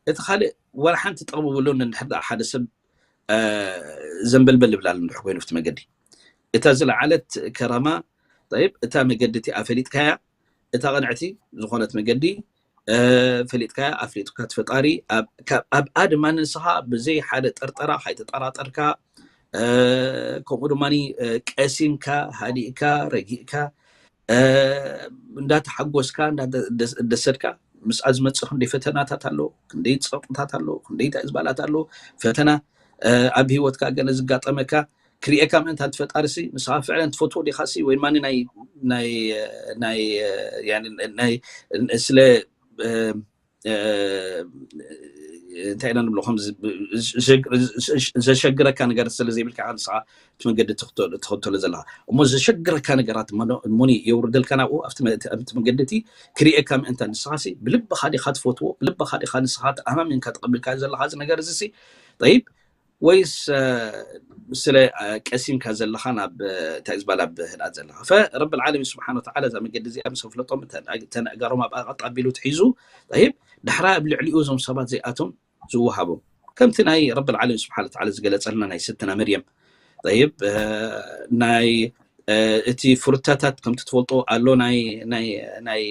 እቲ ካልእ ዋላ ሓንቲ ጥቕሚ ብሉን እንድሕር ሓደ ሰብ ዘንበልበል ይብላል እንድሕር ኮይኑ ኣብቲ መገዲ እታ ዝለዓለት ከረማ ይብ እታ መገዲ እቲኣ ፈሊጥካያ እታ ቅንዕቲ ዝኾነት መገዲ ፈሊጥካያ ኣፍሊጥካ ትፈጣሪ ኣብኣ ድማ ንስኻ ብዘይ ሓደ ጠርጠራ ካይተጠራጠርካ ከምኡ ድማ ቀሲንካ ሃዲእካ ረጊእካ እንዳተሓጎስካ እንዳደሰድካ ምስኣ ዝመፅእ ክንደይ ፈተናታት ኣሎ ክንደይ ፀቕጥታት ኣሎ ክንደይ እንታይ ዝበላት ኣሎ ፈተና ኣብ ህይወትካ ገለ ዝጋጠመካ ክሪኤካ ምእንታ ትፈጣርሲ ንስኻ ፍዕለን ትፈትዎ ዲኻሲ ወይ ማኒ ናይ ናይ ናይ ስለ እንታይ ኢና ንብሎ ከም ዘሸግረካ ነገር ስለ ዘይብልካ ንስኻ እቲ መንገዲ ትኽተሎ ዘለኻ እሞ ዘሸግረካ ነገራት እሞኒ የውርደልካ ናብኡ ኣብቲ መንገዲ እቲ ክሪኤካ ምእንታ ንስኻሲ ብልብኻ ዲኻ ትፈትዎ ብልብኻ ዲኻ ንስኻ ተኣማሚንካ ተቐቢልካ ዘለኻ እዚ ነገር እዚ ይብ ወይስ ስለ ቀሲምካ ዘለኻ ናብ እንታይ ዝበል ኣብ ህድኣት ዘለኻ ፈረቢ ዓለሚን ስብሓን ወተዓላ እዛ መገዲ እዚኣ ምስ ኣፍለጦም ተነእጋሮም ኣብ ኣቐጣቢሉ ትሒዙ ይብ ዳሕራ ኣብ ልዕሊኡ እዞም ሰባት እዚኣቶም ዝወሃቦም ከምቲ ናይ ረቢ ዓለሚን ስብሓን ወተዓላ ዝገለጸልና ናይ ስትና መርየም ይብ ናይ እቲ ፍሩታታት ከምቲ ትፈልጦ ኣሎ ናይ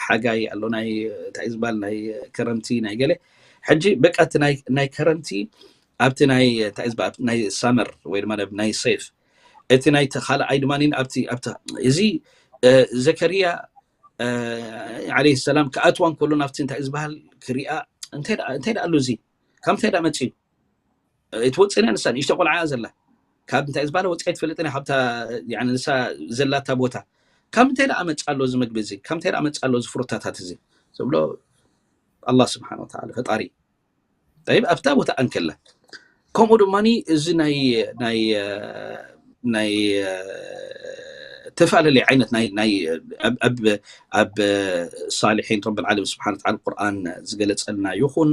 ሓጋይ ኣሎ ናይ እንታይ ዝበሃል ናይ ከረምቲ ናይ ገለ ሕጂ በቃ እቲ ናይ ከረምቲ ኣብቲ ናይ እንታይ ዝበሃል ናይ ሳመር ወይ ድማ ናይ ሰይፍ እቲ ናይ ካልኣይ ድማ ኣብቲ ኣብቲ እዚ ዘከርያ ዓለይሂ ሰላም ክኣትዋ እንከሎ ናብቲ እንታይ ዝበሃል ክሪኣ እንታይ ደኣ ኣሎ እዚ ካብ እንታይ ደኣ መፅዩ ኣይትወፅእን እያ ንሳ ንእሽተ ቆልዓ እያ ዘላ ካብ እንታይ ዝበሃል ወፂኣ ኣይትፈልጥን እያ ካብታ ንሳ ዘላታ ቦታ ካብ ምንታይ ደኣ መፃ ኣሎ እዚ ምግቢ እዚ ካብ ምንታይ ደኣ መፃ ኣሎ እዚ ፍሩታታት እዚ ዝብሎ ኣላህ ስብሓን ወተዓላ ፈጣሪ ጠይብ ኣብታ ቦታ ኣንከላ ከምኡ ድማ እዚ ናይ ናይ ናይ ተፈላለየ ዓይነት ናይ ናይ ኣብ ሳልሒን ረብል ዓለም ስብሓን ወተዓላ ቁርኣን ዝገለፀልና ይኹን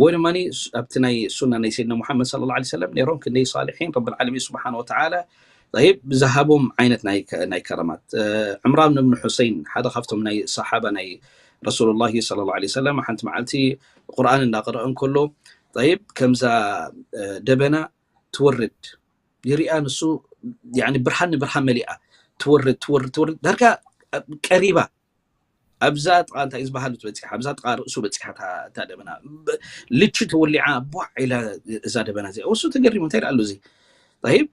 ወይ ድማ ኣብቲ ናይ ሱና ናይ ሰይድና ሙሓመድ صلى الله عليه وسلم ነይሮም ክንደይ ሳልሒን ረብል ዓለሚን ስብሓን ወተዓላ ይብ ብዝሃቦም ዓይነት ናይ ከረማት ዕምራን እብን ሑሰይን ሓደ ካብቶም ናይ ሰሓባ ናይ ረሱሉላሂ صلى الله عليه وسلم ሓንቲ መዓልቲ ቁርኣን እንዳቅረአ እንከሎ ይብ ከምዛ ደበና ትወርድ ይሪኣ ንሱ ብርሃን ንብርሃን መሊኣ ትወርድ ትወርድ ትወርድ ዳርጋ ቀሪባ ኣብዛ ጥቃ እንታይ ዝበሃል ትበፂሓ ኣብዛ ጥቃ ርእሱ በፂሓ እታ ደበና ልቺ ተወሊዓ ቧዕ ኢላ እዛ ደበና እዚኣ ወሱ ተገሪሙ እንታይ ደኣሉ እዚ ይብ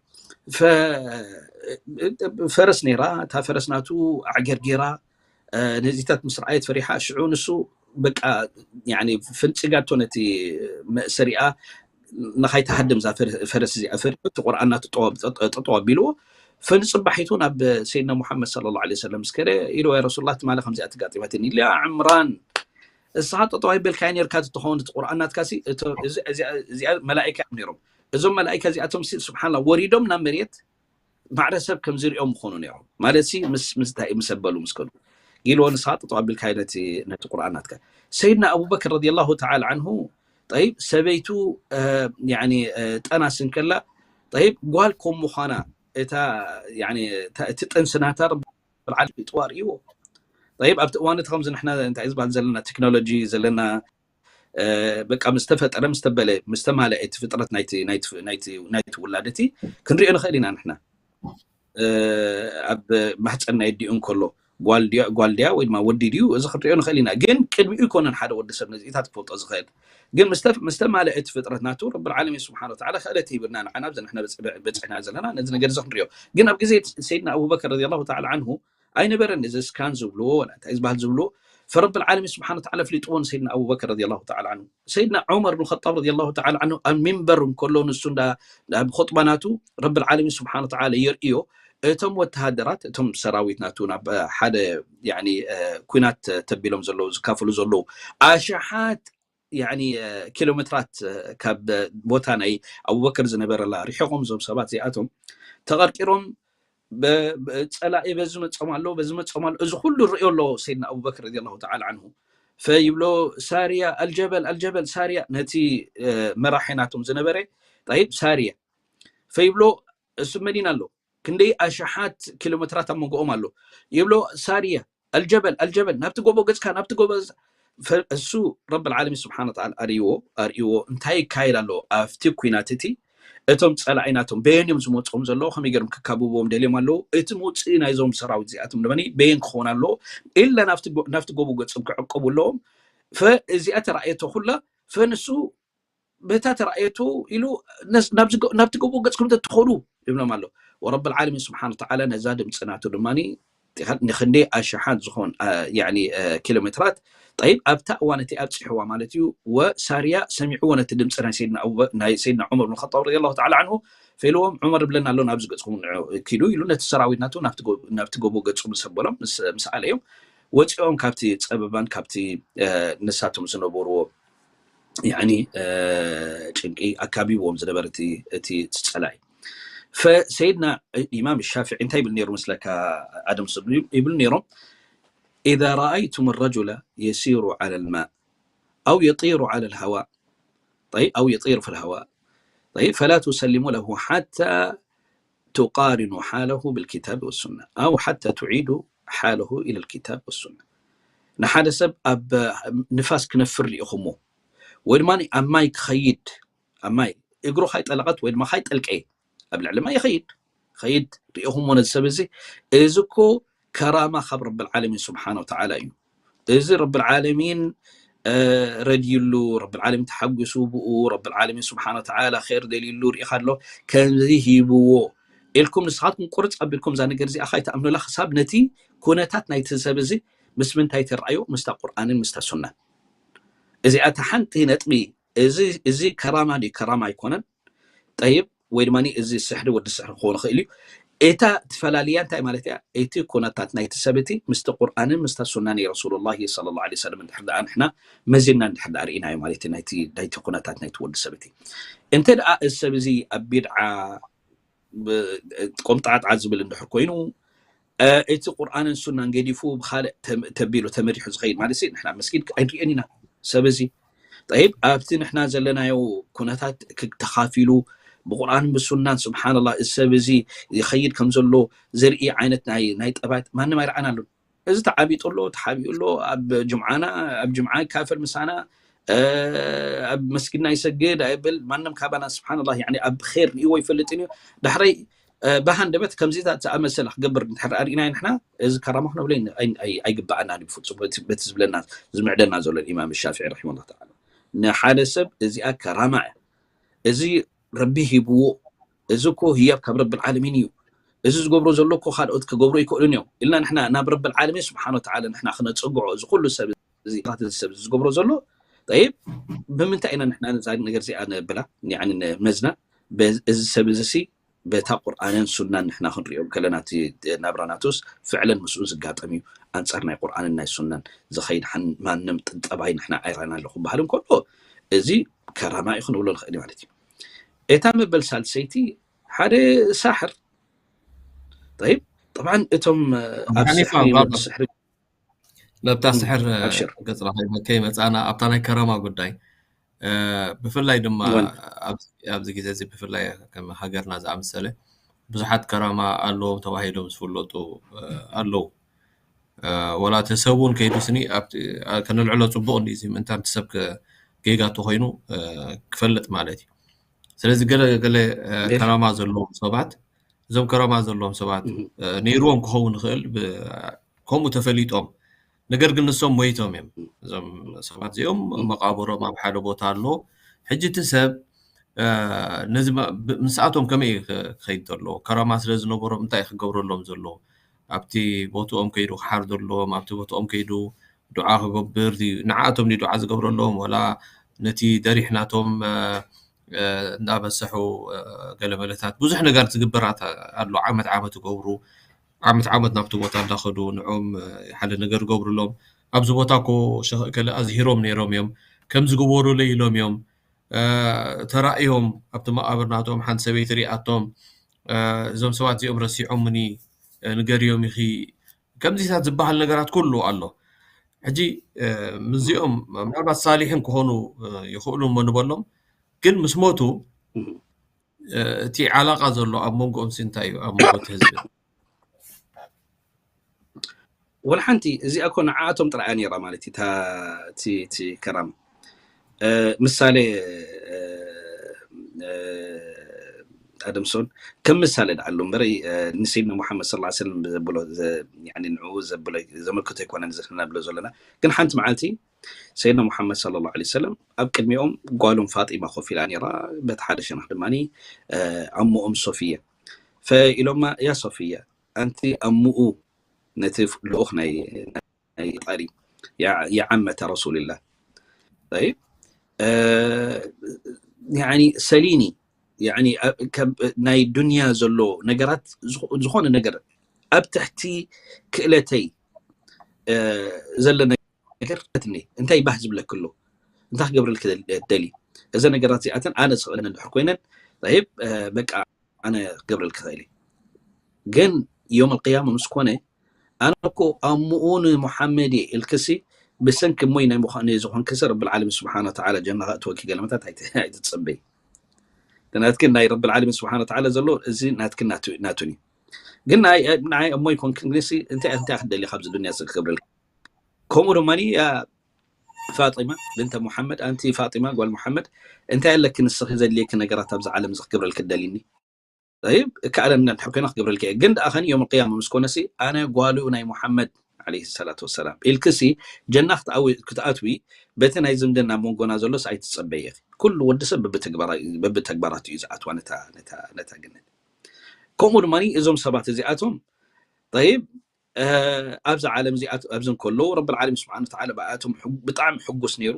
ፈረስ ነይራ እታ ፈረስ ናቱ ኣዕገርጌራ ነዚታት ምስ ረኣየት ፈሪሓ ሽዑ ንሱ በቃ ፍንፂጋቶ ነቲ መእሰሪኣ ንኻይትሃድም እዛ ፈረስ እዚኣ ፈሪሑ እቲ ቁርኣን ናቱ ጠጠው ኣቢልዎ ፈንፅባሒቱ ናብ ሰይድና ሙሓመድ صلى الله عليه وسلم ምስ ከደ ኢልዎ ያ ረሱሉላህ ትማሊ ከምዚኣ ትጋጢማትኒ ኢሉ ያ ዕምራን እስኻ ጠጠው ኣይበልካዮ ነርካ ትኸውን እቲ ቁርኣን ናትካ እዚኣ መላኢካ እዮም ነይሮም እዞም መላኢካ እዚኣቶም ስብሓንላ ወሪዶም ናብ መሬት ማዕረ ሰብ ከም ዝሪኦም ምኾኑ ነይሮም ማለት ሲ ምስ ምስ እንታይ ምስ ኣበሉ ምስ ከዱ ኢልዎ ንስኻ ጠጠው ኣቢልካዮ ነቲ ነቲ ቁርኣን ናትካ ሰይድና ኣቡበክር ረዲየላሁ ተዓላ ዓንሁ ጠይብ ሰበይቱ ያኒ ጠናስ እንከላ ጠይብ ጓል ከም ምዃና እታ ያኒ እቲ ጥንሲ ናታ ረብል ዓለሚን ጥዋ ርእይዎ ጠይብ ኣብቲ እዋን እቲ ከምዚ ንሕና እንታይ ዝበሃል ዘለና ቴክኖሎጂ ዘለና በቃ ምስ ተፈጠረ ምስ ተበለ ምስ ተማለአ እቲ ፍጥረት ናይቲ ውላድ እቲ ክንሪኦ ንኽእል ኢና ንሕና ኣብ ማህፀን ናይ ኣዲኡ እንከሎ ጓል ድያ ወይ ድማ ወዲ ድዩ እዚ ክንሪኦ ንኽእል ኢና ግን ቅድሚኡ ይኮነን ሓደ ወዲ ሰብ ነዚኢታት ክፈልጦ ዝኽእል ግን ምስ ተማልአ እቲ ፍጥረት ናቱ ረብል ዓለሚን ስብሓን ወተዓላ ክእለት ሂብና ንዓና ኣብዚ ንሕና በፂሕና ዘለና ነዚ ነገር እዚ ክንሪኦ ግን ኣብ ግዜ ሰይድና ኣቡበከር ረዲየላሁ ተዓላ ዓንሁ ኣይነበረን እዚ ስካን ዝብልዎ ወላ እንታይ ዝበሃል ዝብልዎ ፈረብል ዓለሚን ስብሓን ወተዓላ ኣፍሊጥዎ ንሰይድና ኣቡበከር ረዲየላሁ ተዓላ ዓንሁ ሰይድና ዑመር ብን ኸጣብ ረዲየላሁ ተዓላ ዓንሁ ኣብ ሚንበር እንከሎ ንሱ እንዳ ኣብ ኹጥባ ናቱ ረብል ዓለሚን ስብሓን ወተዓላ የርእዮ እቶም ወተሃደራት እቶም ሰራዊት ናቱ ናብ ሓደ ያኒ ኩናት ተቢሎም ዘለዉ ዝካፈሉ ዘለዉ ኣሽሓት ያኒ ኪሎ ሜትራት ካብ ቦታ ናይ ኣቡበከር ዝነበረላ ርሒቖም እዞም ሰባት እዚኣቶም ተቐርቂሮም በ- በ- ጸላኢ በዚ መጾም ኣሎ፣ በዚ መጾም ኣሎ። እዚ ኩሉ ርእዮ ኣሎ ሰይድና ኣቡበክር ረዲየላሁ ተዓላ ዓንሁ። ፈይብሎ ሳርያ፣ ኣልጀበል ኣልጀበል፣ ሳርያ ነቲ እ፣ መራሒ ናቶም ዝነበረ። ጠይብ ሳርያ ፈይብሎ፣ እሱ መዲና ኣሎ፣ ክንደይ ኣሽሓት ኪሎ ሜትራት ኣብ መንጎኦም ኣሎ። ይብሎ ሳርያ፣ ኣልጀበል ኣልጀበል፣ ናብቲ ጎቦ ገጽካ፣ ናብቲ ጎቦ ገጽ-፣ ፈ- እሱ ረብል ዓለሚን ስብሓን ወተዓላ ኣርእይዎ ኣርእይዎ እንታይ ይካየድ ኣሎ ኣብቲ ኩናት እቲ። እቶም ጸላኢ ናቶም በየን እዮም ዝመጾም ዘለዉ፣ ከመይ ገይሮም ክካብብዎም ደልዮም ኣለዉ፣ እቲ መውፅኢ ናይዞም ሰራዊት እዚኣቶም ድመኒ በየን ክኸውን ኣለዎ፣ ኢላ ናብቲ ጎ- ናብቲ ጎቦ ገጾም ክዕቀቡ ኣለዎም። ፈእዚኣ ተራእየቶ ኩላ። ፈንሱ በታ ተራእየቱ ኢሉ ነስ- ናብዚ ጎ- ናብቲ ጎቦ ገጽኩም ተትኸዱ ይብሎም ኣሎ። ወረብል ዓለሚን ስብሓን ወተዓላ ነዛ ድምፂ ናቱ ድማ ንክንደይ ኣሽሓት ዝኾን አ፣ ያኒ፣ አ፣ ኪሎ ሜትራት። ጠይብ ኣብታ እዋን እቲ ኣብፂሕዋ ማለት እዩ። ወሳርያ ሰሚዕዎ ነቲ ድምፂ ናይ ሰይድና ኣቡበ- ናይ ሰይድና ዑመር ብን ኸጣብ ረዲየላሁ ተዓላ ዓንሁ። ፈኢልዎም ዑመር ይብለና ኣሎ፣ ናብዚ ገፅኩም ንዑ ኪዱ ኢሉ ነቲ ሰራዊት ናቱ ናብቲ ጎ- ናብቲ ጎቦ ገፁ ምስ ኣበሎም ምስ ምስ ኣለዮም ወፂኦም ካብቲ ፀበባን ካብቲ አ፣ ንሳቶም ዝነበርዎ ያኒ አ፣ ጭንቂ ኣካቢብዎም ዝነበረ እቲ እቲ እቲ ፀላኢ። ፈሰይድና ኢማም ሻፍዒ እንታይ ይብል ነይሩ መስለካ? ኣደም ስብ ይብል ነይሮም إذا رأيتم الرجل يسير على الماء أو يطير على الهواء، طيب، أو يطير في الهواء، طيب، فلا تسلموا له حتى تقارنوا حاله بالكتاب والسنة أو حتى تعيدوا حاله إلى الكتاب والسنة። ንሓደ ሰብ ኣብ ንፋስ ክነፍር ርኢኹሞ ወይ ድማ ኣብ ማይ ክኸይድ ኣብ ማይ እግሩ ካይጠለቐት ወይ ድማ ካይጠልቀየ ኣብ ልዕሊ ማይ ይኸይድ ኸይድ ርኢኹሞ ነዚ ሰብ እዚ፣ እዚ እኮ ከራማ ካብ ረብል ዓለሚን ስብሓን ወተዓላ እዩ። እዚ ረብል ዓለሚን ረድይሉ፣ ረብል ዓለሚን ተሓጒሱ ብኡ፣ ረብል ዓለሚን ስብሓን ወተዓላ ር ደልይሉ ርኢኻ ኣሎ። ከምዚ ሂብዎ ኢልኩም ንስኻትኩም ቁርፅ ኣቢልኩም እዛ ነገር እዚኣ ካይትኣምኑላ ክሳብ ነቲ ኩነታት ናይቲ ሰብ እዚ ምስ ምንታይ ትረኣዮ? ምስታ ቁርኣንን ምስታ ሱናን። እዚኣ እታ ሓንቲ ነጥቢ። እዚ እዚ ከራማ ድዩ ከራማ ኣይኮነን። ጠይብ ወይ ድማ እዚ ስሕሪ ወዲ ስሕሪ ክኸውን ይኽእል እዩ። እታ ትፈላልያ እንታይ ማለት እያ? እቲ ኩነታት ናይቲ ሰብ እቲ ምስቲ ቁርኣንን ምስታ ሱና ናይ ረሱሉላሂ ሰለላሁ ዐለይሂ ወሰለም እንድሕር ደኣ ንሕና መዚንና እንድሕር ደኣ ርኢናዮ ማለት እዩ። ናይቲ ናይቲ ኩነታት ናይቲ ወዲ ሰብ እቲ እንተ ደኣ እዚ ሰብ እዚ ኣብ ቢድዓ ብ- ቆምጣዕጣዕ ዝብል እንድሕር ኮይኑ እቲ ቁርኣንን ሱናን ገዲፉ ብካልእ ተቢሉ ተመሪሑ ዝኸይድ ማለት ንሕና መስጊድ ኣይንሪኦን ኢና። ሰብ እዚ ጠይብ ኣብቲ ንሕና ዘለናዮ ኩነታት ተኻፊሉ ብቁርኣን ብሱናን ስብሓንላ እዚ ሰብ እዚ ይኸይድ ከም ዘሎ ዘርኢ ዓይነት ናይ ናይ ጠባት ማንም ኣይረኣናሉን። እዚ ተዓቢጡ ኣሎ ተሓቢኡ ኣሎ። ኣብ ጅምዓና ኣብ ጅምዓ ይካፈል ምሳና ኣብ መስጊድና ይሰግድ ኣይብል ማንም ካባና ስብሓንላ ኣብ ር ሪእዎ ይፈልጥን እዩ። ዳሕረይ ብሃንደበት ከምዚታት ዝኣመሰለ ክገብር እንድሕር ርኢናዮ ንሕና እዚ ከራማ ክነብሎ ኣይግበኣና ብፍፁም። በቲ ዝብለና ዝምዕደና ዘሎ ኢማም ሻፍዒ ረሒመላ ተዓላ ንሓደ ሰብ እዚኣ ከራማ እያ። እዚ ረቢ ሂብዎ። እዚ እኮ ህያብ ካብ ረብል ዓለሚን እዩ። እዚ ዝገብሮ ዘሎ እኮ ካልኦት ክገብሮ ይክእሉን እዮም ኢልና ንሕና ናብ ረብል ዓለሚን ስብሓን ወተዓላ ንሕና ክነፀግዖ እዚ ኩሉ ሰብ እዚ ሰብ ዝገብሮ ዘሎ ጠይብ ብምንታይ ኢና ንሕና ነዛ ነገር እዚኣ ነብላ ንመዝና? እዚ ሰብ እዚ ሲ በታ ቁርኣንን ሱናን ንሕና ክንሪኦ ከለና እቲ ናብራ ናቱስ ፍዕለን ምስኡ ዝጋጠም እዩ። ኣንፃር ናይ ቁርኣንን ናይ ሱናን ዝኸይድ ሓን ማንም ጥንጠባይ ንሕና ኣይራና ኣለኹ ባህል እንከሎ እዚ ከራማ እዩ ክንብሎ ንኽእል ማለት እዩ። እታ መበል ሳልሰይቲ ሓደ ሳሕር ጠይብ ጠብዓን እቶም ኣብ ሓኒፋ ስሕሪ ባባ። ስሕሪ ነብታ ስሕር ኣብሽር። ገጽና ከይመ- ከይመጻና ኣብታ ናይ ከራማ ጉዳይ እ፣ ብፍላይ ድማ እወን። ኣብ- ኣብዚ ግዜ እዚ ብፍላይ ከም ሃገርና ዝኣመሰለ ብዙሓት ከራማ ኣለዎም ተባሂሎም ዝፍለጡ እ፣ ኣለዉ። እ፣ ወላ እቲ ሰብ እውን ከይዱ ስኒ ኣብቲ- እ፣ ከነልዕሎ ጽቡቕ እንዲ እዚ ምእንታን እቲ ሰብ ከ- ጌጋ ተኮይኑ እ፣ ክፈልጥ ማለት እዩ። ስለዚ ገለ ገለ እ፣ ሌላ? ከራማ ዘለዎም ሰባት እዞም ከራማ ዘለዎም ሰባት እህ። እ፣ ነይርዎም ክኸውን ይኽእል ብ- ከምኡ ተፈሊጦም ነገር ግን ንሶም ሞይቶም እዮም። እዞም ሰባት እዚኦም እህ። መቃብሮም ኣብ ሓደ ቦታ ኣሎ። ሕጂ እቲ ሰብ እ፣ ነዚ ማ- ብ- ምስኣቶም ከመይ እዩ ክ- ክኸይድ ዘለዎ? ከራማ ስለ ዝነበሮም እንታይ እዩ ክገብረሎም ዘለዎ? ኣብቲ ቦትኦም ከይዱ ክሓርደሎም ኣብቲ ቦትኦም ከይዱ ዱዓ ክገብር ድዩ ንዓኣቶም ድዩ ዱዓ ዝገብረሎም ወላ ነቲ ደሪሕ ናቶም እ፣ እ፣ እንዳበሰሑ እ፣ ገለ መለታት ብዙሕ ነገር ዝግበራት ኣሎ። ዓመት ዓመት ይገብሩ ዓመት ዓመት ናብቲ ቦታ እንዳኸዱ ንዕኦም እ፣ ሓደ ነገር ይገብሩሎም። ኣብዚ ቦታ እኮ ሸኽ እከለ ኣዝሂሮም ነይሮም እዮም ከም ዝግበሩለይ ኢሎም እዮም እ፣ ተራእዮም ኣብቲ መቃብር ናቶም ሓንቲ ሰበይቲ ሪኣቶም እ፣ እዞም ሰባት እዚኦም ረሲዖምኒ ንገርዮም ኢኺ፣ ከምዚታት ዝበሃል ነገራት ኩሉ ኣሎ። ሕጂ ምስዚኦም ምናልባት ሳሊሕን ክኾኑ ይኽእሉ እሞ ንበሎም፣ ግን ምስ ሞቱ እቲ ዓላቃ ዘሎ ኣብ መንጎኦም እንታይ እዩ? ኣብ መንጎ እቲ ህዝቢ ወላ ሓንቲ እዚኣ እኮ ንዓኣቶም ጥራይ እያ ነይራ ማለት እዩ። እቲ ከራማ ምሳሌ ኣደምሶን ከም ምሳሌ ደኣሉ እምበር ንሰይድና ሙሓመድ ስለ ሰለም ዘብሎ ንዕኡ ዘብሎ ዘመልክቶ ኣይኮነን እዚ ነብሎ ዘለና። ግን ሓንቲ መዓልቲ ሰይድና ሙሓመድ ስለ ላ ሰለም ኣብ ቅድሚኦም ጓሎም ፋጢማ ኮፍ ኢላ ነይራ። በቲ ሓደ ሸነኽ ድማ ኣሞኦም ሶፍያ ፈኢሎማ፣ ያ ሶፍያ ኣንቲ ኣምኡ ነቲ ልኡኽ ናይ ፈጣሪ የዓመተ ረሱልላህ ሰሊኒ ናይ ዱንያ ዘሎ ነገራት፣ ዝኾነ ነገር ኣብ ትሕቲ ክእለተይ ዘሎ ነገር እንታይ ባህ ዝብለክ ኣሎ? እንታይ ክገብረልክ ደሊ? እዚ ነገራት እዚኣተን ኣነ ዝኽእለን እንድሕር ኮይነን በቃ ኣነ ክገብረልክ ክኽእል። ግን ዮም ኣልቅያማ ምስ ኮነ ኣነ እኮ ኣምኡ ንሙሓመድ እየ ኢልክሲ ብሰንኪ እሞይ ናይ ዝኾንክሲ ረብል ዓለሚን ስብሓነ ወተዓላ ጀና ከእትወኪ ገለመታት ኣይትፅበይ። ናትክን ናይ ረብል ዓለሚን ስብሓነ ወተዓላ ዘሎ እዚ ናትክን ናቱን እዩ። ግን ንዓይ እሞይ ኮንክን ግንሲ እንታይ እንታይ ክደሊ ካብዚ ዱንያ ክገብረልክ? ከምኡ ድማ ያ ፋጢማ ብንተ ሙሓመድ ኣንቲ ፋጢማ ጓል ሙሓመድ እንታይ ኣለኪ ንስኺ ዘድልየኪ ነገራት ኣብዚ ዓለም እዚ ክገብረልኪ ደሊኒ? እከኣለኒ እንድሕር ኮይና ክገብረልኪ እየ። ግን ደኣ ኸኒ ዮም ቅያማ ምስ ኮነሲ ኣነ ጓሉ ናይ ሙሓመድ ዓለይሂ ሰላቱ ወሰላም ኢልክሲ ጀና ክትኣዊ- ክትኣትዊ በቲ ናይ ዝምድና መንጎና ዘሎስ ኣይትጸበይ ኢኺ። ኩሉ ወዲ ሰብ በብተግባራ- በብተግባራቱ እዩ ዝኣትዋ ነታ- ነታ- ነታ ገነት። ከምኡ ድማ እዞም ሰባት እዚኣቶም ጠይብ ኣብዚ ዓለም እዚኣ ኣብዚ እንከለዉ ረብል ዓለሚን ስብሓን ወተዓላ ብኣቶም ብጣዕሚ ሕጉስ ነይሩ።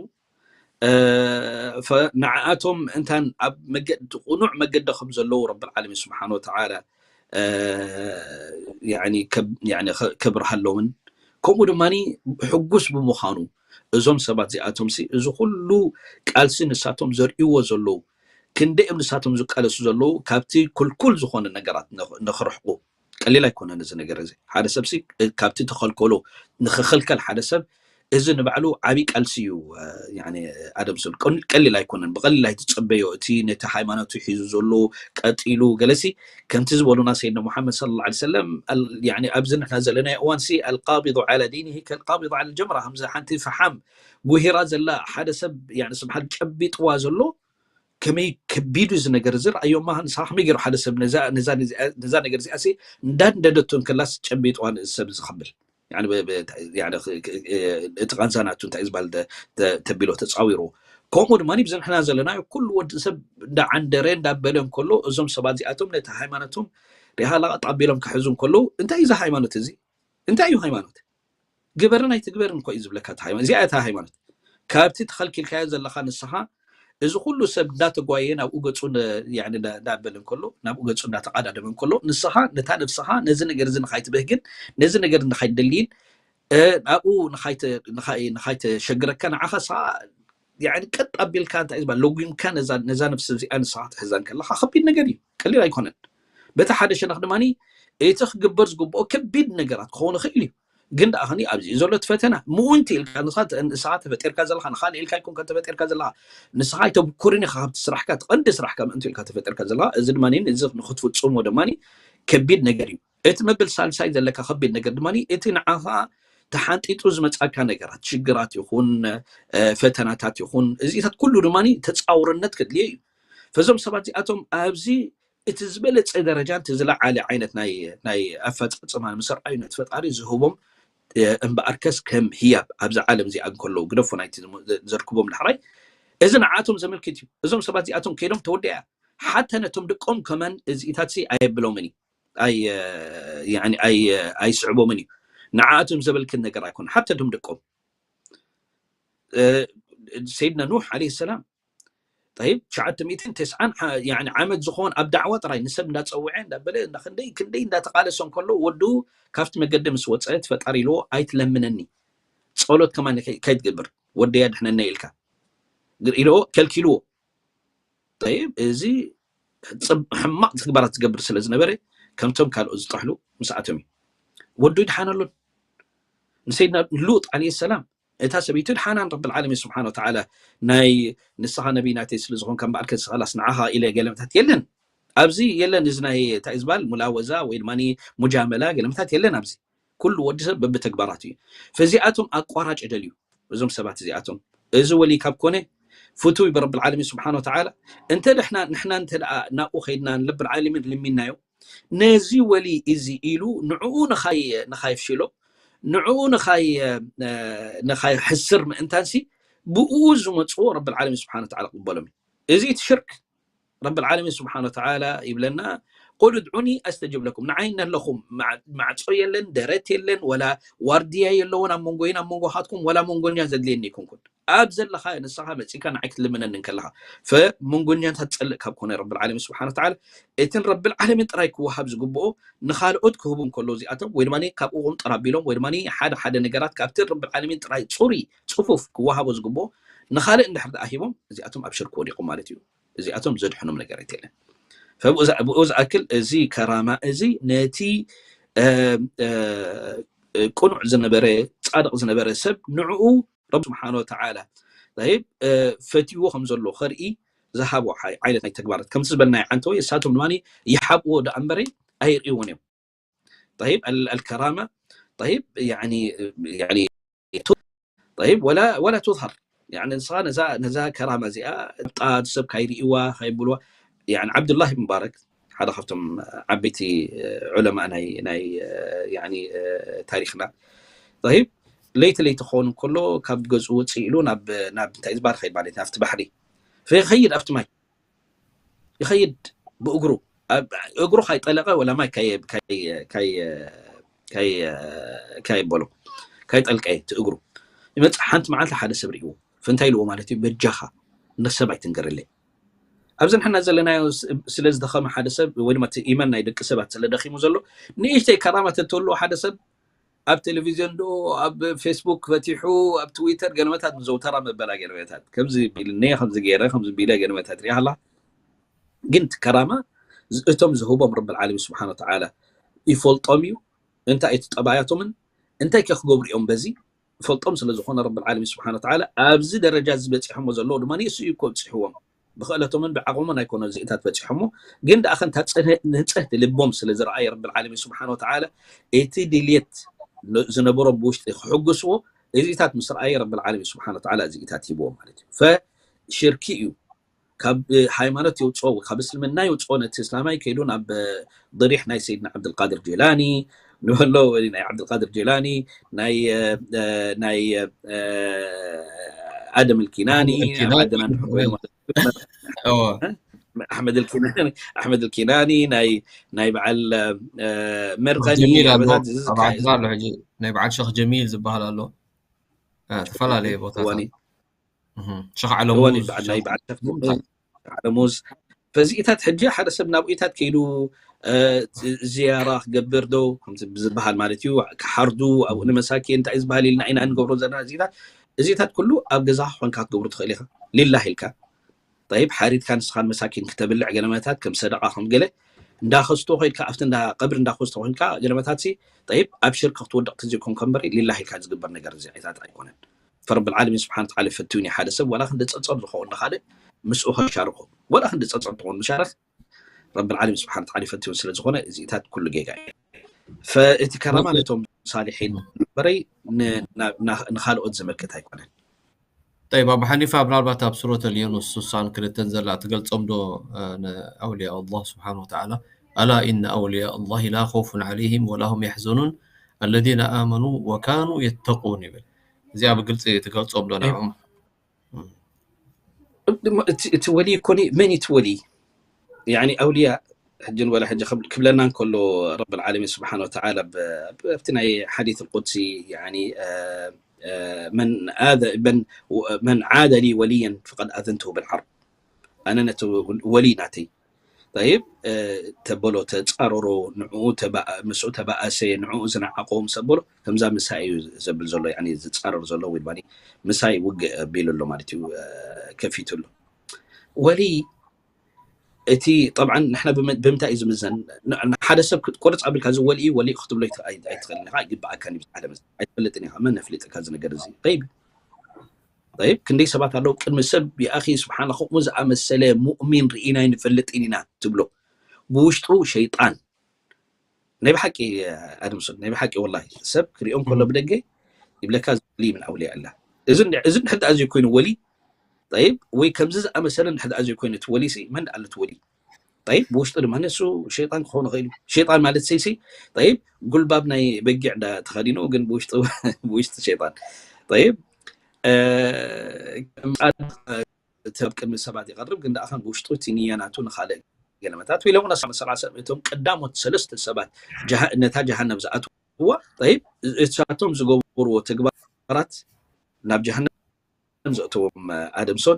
ንዓኣቶም እንታን ኣብ መገዲ ቅኑዕ መገዲ ከም ዘለዉ ረብል ዓለሚን ስብሓን ወተዓላ ከብርሃሎምን ከምኡ ድማ ሕጉስ ብምዃኑ እዞም ሰባት እዚኣቶም እዚ ኩሉ ቃልሲ ንሳቶም ዘርእይዎ ዘለዉ ክንደይ እዮም ንሳቶም ዝቃለሱ ዘለዉ ካብቲ ኩልኩል ዝኾነ ነገራት ንኽርሕቁ ቀሊል ኣይኮነን እዚ ነገር እዚ። ሓደ ሰብ ሲ ካብቲ ተኸልከሎ ንኽኽልከል ሓደ ሰብ እዚ ንባዕሉ ዓብይ ቃልሲ እዩ። ኣደምስን ቀሊል ኣይኮነን፣ ብቐሊል ኣይትጸበዮ። እቲ ነቲ ሃይማኖቱ ሒዙ ዘሎ ቀጢሉ ገለሲ ከምቲ ዝበሉና ሰይድና ሙሓመድ ሰለላሁ ዐለይሂ ወሰለም ኣብዚ ንሕና ዘለናዮ እዋን ሲ ኣልቃቢዱ ዐላ ዲኒሂ ከልቃቢዱ ዐላ ጀምራ፣ ከምዚ ሓንቲ ፈሓም ጉሂራ ዘላ ሓደ ሰብ ስብሓን ጨቢጥዋ ዘሎ ከመይ ከቢዱ እዚ ነገር እዚ ረኣዮማ ንስኻ ከመይ ገይሩ ሓደ ሰብ ነዛ ነገር እዚኣ ሲ እንዳንደደቶ እንከላስ ጨቢጥዋ ንእዚ ሰብ እዚ ክብል እቲ ቃንዛ ናቱ እንታይ ዝበሃል ተቢሎ ተፃዊርዎ። ከምኡ ድማ ብዚ ንሕና ዘለናዮ ኩሉ ወዲ ሰብ እንዳዓንደረ እንዳበለ እንከሎ እዞም ሰባት እዚኣቶም ነቲ ሃይማኖቶም ሪሃ ላቐጥ ኣቢሎም ክሕዙ እንከለዉ እንታይ እዚ ሃይማኖት እዚ እንታይ እዩ ሃይማኖት? ግበርን ኣይትግበርን እኮ እዩ ዝብለካ እቲ ሃይማኖት። እዚኣ እታ ሃይማኖት ካብቲ ተኸልኪልካዮ ዘለኻ ንስኻ እዚ ኩሉ ሰብ እንዳተጓየ ናብኡ ገፁ እንዳበለ እንከሎ ናብኡ ገፁ እንዳተቃዳደመ እንከሎ ንስኻ ነታ ነብስኻ ነዚ ነገር እዚ ንኻይትብህግን ነዚ ነገር ንኻይትደልይን ናብኡ ንኻይተሸግረካ ንዓኻ ስኻ ቀጥ ኣቢልካ እንታይ ዝበሃል ለጉምካ ነዛ ነብሲ እዚኣ ንስኻ ክትሕዛ እንከለኻ ከቢድ ነገር እዩ፣ ቀሊል ኣይኮነን። በቲ ሓደ ሸነኽ ድማ እቲ ክግበር ዝግብኦ ከቢድ ነገራት ክኸውን ይኽእል እዩ። ግን ደኣ ኸኒ ኣብዚ እዩ ዘሎ እቲ ፈተና። ምእንቲ ኢልካ ንስኻ ንስኻ ተፈጢርካ ዘለኻ ንኻልእ ኢልካ ኣይኮንካ ተፈጢርካ ዘለኻ ንስኻ ኣይተብኩርን ኢኻ ካብቲ ስራሕካ እቲ ቀንዲ ስራሕካ ምእንቲ ኢልካ ተፈጢርካ ዘለኻ እዚ ድማ እዚ ንክትፍጽሞ ድማ ከቢድ ነገር እዩ። እቲ መብል ሳልሳይ ዘለካ ከቢድ ነገር ድማ እቲ ንዓኻ ተሓንጢጡ ዝመጻካ ነገራት ሽግራት ይኹን ፈተናታት ይኹን እዚታት ኩሉ ድማ ተጻውርነት ከድልዮ እዩ። ፈዞም ሰባት እዚኣቶም ኣብዚ እቲ ዝበለጸ ደረጃ እቲ ዝለዓለ ዓይነት ናይ ኣፈጻጽማ ንምሰርኣዩ ነቲ ፈጣሪ ዝህቦም እምበኣርከስ ከም ህያብ ኣብዚ ዓለም እዚኣ እንከለዉ ግደፎ ናይቲ ዘርክቦም ዳሕራይ እዚ ንዓቶም ዘመልክት እዩ። እዞም ሰባት እዚኣቶም ከይዶም ተወዲኣ ሓታ ነቶም ደቆም ከማን እዚኢታት ኣየብሎምን እዩ ኣይስዕቦምን እዩ። ንዓኣቶም ዘበልክን ነገር ኣይኮነ ሓታ ቶም ደቆም ሰይድና ኑሕ ዓለይሂ ሰላም ጠይብ ትሽዓተ ሚእትን ተስዓን ዓመት ዝኾን ኣብ ዳዕዋ ጥራይ ንሰብ እንዳፀውዐ እንዳበለ እንዳክንደይ ክንደይ እንዳተቃለሰ እንከሎ ወዱ ካብቲ መገዲ ምስ ወፀ እቲ ፈጣሪ ኢልዎ ኣይትለምነኒ ጸሎት ከማን ከይትገብር ወደይ ኣድሕነኒ ኢልካ ኢልዎ ከልኪልዎ። ጠይብ እዚ ሕማቕ ተግባራት ዝገብር ስለ ዝነበረ ከምቶም ካልኦት ዝጠሕሉ ምስኣቶም እዩ። ወዱ ይድሓነሉን። ንሰይድና ሉጥ ዓለይሂ ሰላም እታ ሰበይቱ ድሓናን ረብል ዓለሚን ስብሓን ወተዓላ ናይ ንስኻ ነቢይ ናተይ ስለ ዝኾንካ እምበኣርከ ንስኻ ላስ ንዓኻ ኢለ ገለመታት የለን። ኣብዚ የለን። እዚ ናይ እንታይ ዝበሃል ሙላወዛ ወይ ድማ ሙጃመላ ገለመታት የለን ኣብዚ። ኩሉ ወዲ ሰብ በብተግባራቱ እዩ። ፈዚኣቶም ኣቋራጭ ደልዩ እዞም ሰባት እዚኣቶም። እዚ ወሊ ካብ ኮነ ፍቱው ብረብል ዓለሚን ስብሓን ወተዓላ። እንተ ደሕና ንሕና እንተ ደኣ ናብኡ ከይድና ንረብል ዓለሚን ልሚናዮ ነዚ ወሊ እዚ ኢሉ ንዕኡ ንኻይ ንኻይ ፍሽሎ ንዕኡ ንኻይ ንኻይ ሕስር ምእንታንሲ ብኡ ዝመፅዎ ረብል ዓለሚን ስብሓን ወተዓላ ቅበሎም እዩ። እዚ እቲ ሽርክ ረብል ዓለሚን ስብሓን ወተዓላ ይብለና ቁል ድዑኒ ኣስተጅብ ለኩም ንዓይ ነለኹም ማዕፆ የለን ደረት የለን ወላ ዋርድያ የለዎን ኣብ መንጎይን ኣብ መንጎኻትኩም ወላ መንጎኛ ዘድልየኒ ይኩንኩን ኣብ ዘለኻ ንስኻ መፂካ ንዓይ ክትልምነኒ እንከለኻ ፈመንጎኛታት ፀልእ ካብ ኮነ ረብል ዓለሚን ስብሓን ወተዓላ እትን ረብል ዓለሚን ጥራይ ክወሃብ ዝግብኦ ንኻልኦት ክህቡ እንከሎ እዚኣቶም ወይ ድማ ካብኡ ቁምጥር ኣቢሎም ወይ ድማ ሓደ ሓደ ነገራት ካብቲ ረብል ዓለሚን ጥራይ ፅሩይ ፅፉፍ ክወሃቦ ዝግብኦ ንኻልእ እንድሕር ደኣ ሂቦም እዚኣቶም ኣብ ሽርክ ወዲቖም ማለት እዩ። እዚኣቶም ዘድሕኖም ነገር የለን። ብኡ ዝኣክል እዚ ከራማ እዚ ነቲ ቅኑዕ ዝነበረ ፃድቕ ዝነበረ ሰብ ንዕኡ ረቢ ስብሓን ወተዓላ ይብ ፈትይዎ ከም ዘሎ ከርኢ ዝሃቦ ዓይነት ናይ ተግባራት ከምቲ ዝበልናዮ ዓንተወይ እሳቶም ድማ ይሓብዎ ደኣ እምበረ ኣይርእይዎን እዮም። طيب الكرامة طيب يعني يعني طيب ولا ولا تظهر يعني ንስኻ ነዛ ነዛ ከራማ እዚኣ ጣ ሰብ ካይርእይዋ ካይብልዋ يعني ዓብዱላህ ሙባረክ ሓደ ካብቶም ዓበይቲ ዑለማ ናይ ናይ يعني ታሪክና طيب ለይቲ ለይቲ ክኸውን ከሎ ካብ ገዝኡ ውፅእ ኢሉ ናብ ናብ እንታይ ዝበሃል ከይድ ማለት ናብቲ ባሕሪ ፈይኸይድ ኣብቲ ማይ ይኸይድ ብእግሩ እግሩ ካይጠለቀ ወላ ማይ ካይበሎ ካይጠልቀ እቲ እግሩ ይመፅእ ሓንቲ መዓልቲ ሓደ ሰብ ርእዎ ፈንታይ ኢልዎ ማለት እዩ በጃኻ ንሰብ ኣይትንገረለይ ኣብዚ ንሕና ዘለናዮ ስለ ዝደኸመ ሓደ ሰብ ወይ ድማ ኢማን ናይ ደቂ ሰባት ስለ ደኺሙ ዘሎ ንእሽተይ ከራማ ተተልዎ ሓደ ሰብ ኣብ ቴሌቪዝዮን ዶ ኣብ ፌስቡክ ፈቲሑ ኣብ ትዊተር ገለመታት ዘውተራ መበላ ገለመታት ከምዚ ቢልኒ ከምዚ ገይረ ከምዚ ቢለ ገለመታት ሪኣላ ግን ከራማ እቶም ዝህቦም ረብል ዓለሚን ስብሓን ወተዓላ ይፈልጦም እዩ እንታይ እቲ ጠባያቶምን እንታይ ከ ክገብሩ እዮም በዚ ይፈልጦም ስለ ዝኾነ ረብል ዓለሚን ስብሓን ወተዓላ ኣብዚ ደረጃ እዚ በፂሖሞ ዘለዎ ድማ ንሱ እዩ ከብፅሕዎም ብኽእለቶምን ብዓቕሞምን ኣይኮነ እዚእታት በፂሖሞ ግን ደኣ ከንታ ንፅህቲ ልቦም ስለ ዝረኣየ ረብል ዓለሚን ስብሓን ወተዓላ እቲ ድልየት ዝነበሮም ብውሽጢ ክሕግስዎ እዚእታት ምስ ረኣየ ረብል ዓለሚን ስብሓን ወተዓላ እዚእታት ሂብዎ ማለት እዩ ፈሽርኪ እዩ ካብ ሃይማኖት የውፅኦ ካብ እስልምና የውፅኦ ነቲ እስላማይ ከይዱ ናብ ضريح ናይ ሰይድና ዓብድልቃድር ጀላኒ ንበሎ ናይ ዓብድልቃድር ጀላኒ ናይ ናይ ኣደም الكناني ዓድና ኣሕመድ الكناني ኣሕመድ الكناني ናይ ናይ በዓል መርቀኒ ናይ በዓል ሸኽ ጀሚል ዝበሃል ኣሎ ተፈላለየ ቦታታት ሸኽ ዓለሙዝ ዓለሙዝ ፈዚኢታት ሕጂ ሓደ ሰብ ናብኢታት ከይዱ ዝያራ ክገብር ዶ ዝበሃል ማለት እዩ ክሓርዱ ኣብኡ ንመሳኪን እንታይ ዝበሃል ኢልና ኢና ንገብሮ ዘለና እዚታት እዚታት ኩሉ ኣብ ገዛ ኮንካ ክትገብሩ ትኽእል ኢኻ ሊላህ ኢልካ طيب ሓሪድካ ንስኻን መሳኪን ክተብልዕ ገለመታት ከም ሰደቃ ከም ገለ እንዳኸስቶ ኮይንካ ኣብቲ እንዳ ቀብሪ እንዳኸስቶ ኮይንካ ገለመታት ሲ طيب ኣብ ሽርክ ክትወድቕ ትዘይኮን ከንበሪ ሊላህ ኢልካ ዝግበር ነገር እዚ ዓይታት ኣይኮነን فرب العالمين سبحانه وتعالى ፈትውን ሓደ ሰብ ወላ ክንዲ ፀፀር ዝኸውን ንካልእ ምስኡ ከሻርኮ ወላ ክንዲ ፀፀር ትኾን ምሻረክ ረብ العالمين سبحانه وتعالى ፈትውን ስለ ዝኾነ እዚታት ኩሉ ጌጋ እዩ ፈእቲ ከራማ ነቶም ሳሊሒን በረይ ንካልኦት ዘመልክት ኣይኮነን طيب ኣቡ ሓኒፋ ምናልባት ኣብ ሱረት ልዩኑስ ሱሳን ክልተን ዘላ ትገልጾም ዶ ኣውልያ ኣላህ ስብሓን ወተዓላ ኣላ ኢነ ኣውልያ ኣላህ ላ ኸውፉን ዓለይህም ወላ ሁም የሕዘኑን ኣለዚነ ኣመኑ ወካኑ የተቁን ይብል እዚኣ ብግልፂ ትገልጾም ዶ ንዕኦም እቲ ወሊ ኮኒ መን እቲ ወሊ يعني ኣውልያ ሕጂ ንበለ ሕጂ ክብለና እንከሎ ረብ العالمين سبحانه وتعالى ኣብቲ ናይ حديث القدسي يعني من عاد من عاد لي وليا فقد آذنته بالحرب ኣነ ነቲ ወሊ ናተይ طيب ተበሎ ተፃረሮ ንዕኡ ምስኡ ተባኣሰ ንዕኡ ዝነዓቆ ምስ ኣበሎ ከምዛ ምሳይ እዩ ዘብል ዘሎ ዝፃረር ዘሎ ወይ ድማ ምሳይ ውግእ ኣቢሉ ኣሎ ማለት እዩ ከፊቱ ኣሎ ወሊ እቲ ጠብዓን ንሕና ብመ- ብምንታይ እዩ ዝምዘን? ን- ንሓደ ሰብ ክትቆርፅ ኣቢልካ እዚ ወልኢ ወልኢ ክትብሎ ኣይት- ኣይ- ኣይትኽእልን ኢኻ። ይግበኣካን እዩ ሓደ መስ ኣይትፈልጥን ኢኻ። መን ነፍሊጥካ እዚ ነገር እዚ? ጠይብ ጠይብ ክንደይ ሰባት ኣለዉ ቅድሚ ሰብ ይኣኺ ስብሓን ከምኡ ዝኣመሰለ ሙእሚን ርኢና ኣይንፈልጥን ኢና ትብሎ ብውሽጡ ሸይጣን ናይ ብሓቂ ኣድምሶን ናይ ብሓቂ ወላሂ ሰብ ክሪኦም ከሎ ብደገ ይብለካ እዚ ወሊ ምን ኣውልያ ኣላ እዚ እንድ- እዚ እንድሕር ደኣ ዘይኮይኑ ወሊ ጠይብ ወይ ከምዚ ዝኣመሰለ እንድሕር ደኣ ዘይኮይኑ እቲ ወሊ ሲ መን ደኣ ኣሎ እቲ ወሊ ጠይብ ብውሽጡ ድማ ንሱ ሸይጣን ክኸውን ይኽእል እዩ ሸይጣን ማለት ሰይሲ ጠይብ ጉልባብ ናይ በጊዕ እንዳ ተኸዲኑ ግን ብውሽጡ ብውሽጡ ሸይጣን ጠይብ እ፣ ከም ጻድቕ እቲ ኣብ ቅድሚ ሰባት ይቐርብ ግን ደኣ ከም ብውሽጡ እቲ ንያ ናቱ ንኻልእ ገለመታት ኢሎም ና ሰለላሁ ዐለይሂ ወሰለም እቶም ቀዳሞት ሰለስተ ሰባት ጀሃ- ነታ ጀሃነም ዝኣትውዋ ጠይብ እሳቶም ዝገብርዎ ተግባራት ናብ ጀሃነም ዘእተዎም ኣደምሶን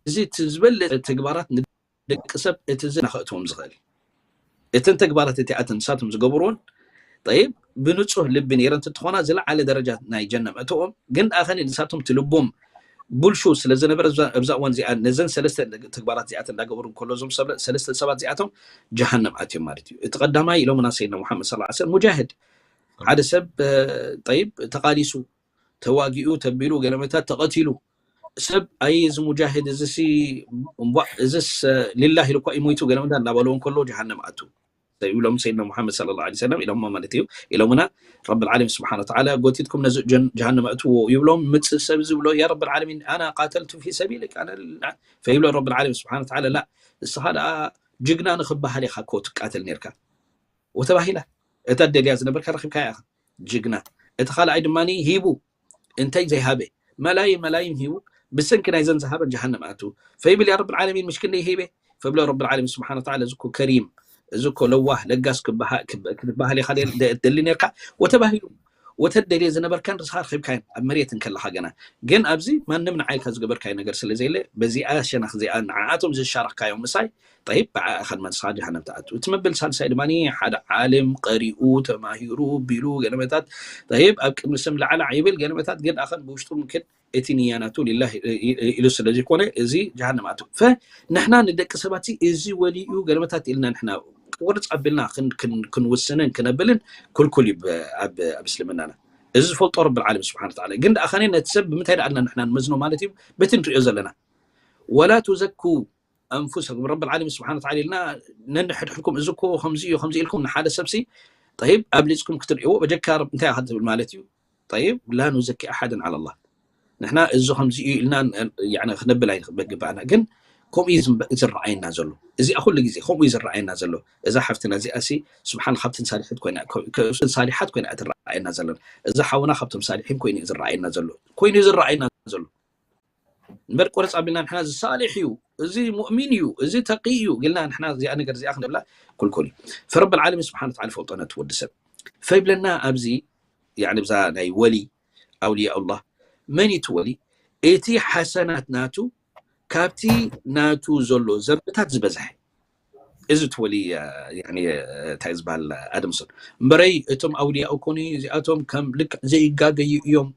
እዚ እቲ ዝበለጸ ተግባራት ንደቂ ሰብ እቲ እዚ ናኸእትዎም ዝኽእል እተን ተግባራት እቲኣተን ንሳቶም ዝገብርዎን ጠይብ ብንጹህ ልቢ ነይረን እንትኾና ዝለዓለ ደረጃ ናይ ጀነ መእትዎም ግን ደኣ ኸኒ ንሳቶም እቲ ልቦም ብልሹ ስለ ዝነበረ ኣብዛ- ኣብዛ እዋን እዚኣ ነዘን ሰለስተ ተግባራት እዚኣተን እንዳገበሩ እንከሎ እዞም ሰብ- ሰለስተ ሰባት እዚኣቶም ጀሃነም ኣትዮም ማለት እዩ እቲ ቀዳማይ ኢሎምና ሰይድና ሙሓመድ ስለ ሰለም ሙጃሂድ ሓደ ሰብ እ፣ ጠይብ ተቃሊሱ ተዋጊኡ ተቢሉ ገለመታት ተቐቲሉ ሰብ ኣይ እዚ ሙጃሂድ እዚሲ እምቧእ እዚስ ሊላህ ኢሉ እኳ ይሞይቱ ገለመታት እናበልዎ እንከሎ ጀሃነም ኣቱ ይብሎም ሰይድና ሙሓመድ ስለ ላ ሰለም ኢሎሞ ማለት እዩ ኢሎምና ረብ ልዓለሚን ስብሓን ወተዓላ ጎቲትኩም ነዚ ጀን- ጀሃነም ኣእትዎ ይብሎም ምፅእ ሰብ ዝብሎ ያ ረብ ልዓለሚን ኣና ቃተልቱ ፊ ሰቢልክ ኣነ ላ- ፈይብሎ ረብ ልዓለሚን ስብሓን ወተዓላ ላ እስኻ ደኣ ጅግና ንክበሃል ኢኻ እኮ ትቃተል ነርካ ወተባሂላ እታ ደልያ ዝነበርካ ረኪብካያ ኢኻ ጅግና እቲ ካልኣይ ድማ ሂቡ እንታይ ዘይሃበ መላይን መላይን ሂቡ ብሰንኪ ናይዘን ዝሃበን ጀሃነም ኣቱ ፈይብል ያ ረብ ልዓለሚን ምሽ ክንደይ ሂበ ፈብሎ ረብ ልዓለሚን ስብሓን ወተዓላ እዚ እኮ ከሪም እዚ እኮ ለዋህ ለጋስ ክበሃ- ክበ- ክትበሃል ኢኻ ደ- ደ- ደሊ ነርካ ወተባሂሉ ወተደልየ ዝነበርካን ርስኻ ረኺብካየን ኣብ መሬት እንከለኻ ገና ግን ኣብዚ ማንም ንዓይልካ ዝገበርካዮ ነገር ስለ ዘየለ በዚኣ ሸነኽ እዚኣ ንዓኣቶም ዝሻረኽካዮም ምሳይ ጠይብ ብዓእኻን መንስኻ ጀሃነም ትኣቱ እቲ መበል ሳልሳይ ድማ ሓደ ዓለም ቀሪኡ ተማሂሩ ቢሉ ገለመታት ጠይብ ኣብ ቅድሚ ስም ላዕላዕ ይብል ገለመታት ግን ኣኸን ብውሽጡ ምክድ እቲ ንያ ናቱ ሊላህ ኢሉ ስለ ዘይኮነ እዚ ጀሃነም ኣቱ ፈ ንሕና ንደቂ ሰባት እዚ ወሊኡ ገለመታት ኢልና ንሕና ቁርፅ ኣቢልና ክን- ክን- ክንውስንን ክነብልን ክልኩል እዩ ብ- ኣብ ኣብ እስልምናና እዚ ዝፈልጦ ረብ ልዓለም ስብሓን ተዓላ ግን ደኣ ኸነ ነቲ ሰብ ብምንታይ ደኣልና ንሕና ንመዝኖ ማለት እዩ በቲ ንሪኦ ዘለና ወላ ቱዘኩ ኣንፉሰኩም ረብ ልዓለም ስብሓን ተዓላ ኢልና ነንሕድሕድኩም እዚ እኮ ከምዚ እዩ ከምዚ ኢልኩም ንሓደ ሰብሲ ጠይብ ኣብሊፅኩም ክትርእይዎ በጀካ ረብ እንታይ ኢኻ ትብል ማለት እዩ ጠይብ ላ ኑዘኪ ኣሓደን ዓላ ላህ ንሕና እዚ ከምዚ እዩ ኢልና ያኒ ክነብል ኣይበግባእና ግን ከምኡ እዩ ዝንበ- ዝረኣየና ዘሎ እዚኣ ኩሉ ግዜ ከምኡ እዩ ዝረኣየና ዘሎ እዛ ሓፍትና እዚኣ ሲ ስብሓን ካብተን ሳሊሐት ኮይና ከ- ከ- ሳሊሓት ኮይና እያ ትረኣየና ዘሎ እዛ ሓውና ካብቶም ሳሊሒን ኮይኑ እዩ ዝረኣየና ዘሎ ኮይኑ እዩ ዝረኣየና ዘሎ እምበር ቁርፅ ኣቢልና ንሕና እዚ ሳሊሕ እዩ እዚ ሙእሚን እዩ እዚ ተቂ እዩ ግልና ንሕና እዚኣ ነገር እዚኣ ክንብላ ኩልኩል እዩ ፈረብ ልዓለሚን ስብሓን ተዓላ ፈልጦ ነቲ ወዲ ሰብ ፈይብለና ኣብዚ ያኒ ብዛ ናይ ወሊ ኣውልያ ኣላህ መን እዩ እቲ ወሊ እቲ ሓሰናት ናቱ ካብቲ ናቱ ዘሎ ዘንብታት ዝበዝሐ እዚ እቲ ወሊ እ፣ ያኒ እ፣ እንታይ ዝበሃል ኣደምሶን እምበረይ እቶም ኣውልያ እኮኒ እዚኣቶም ከም ልክዕ ዘይጋገዩ እዮም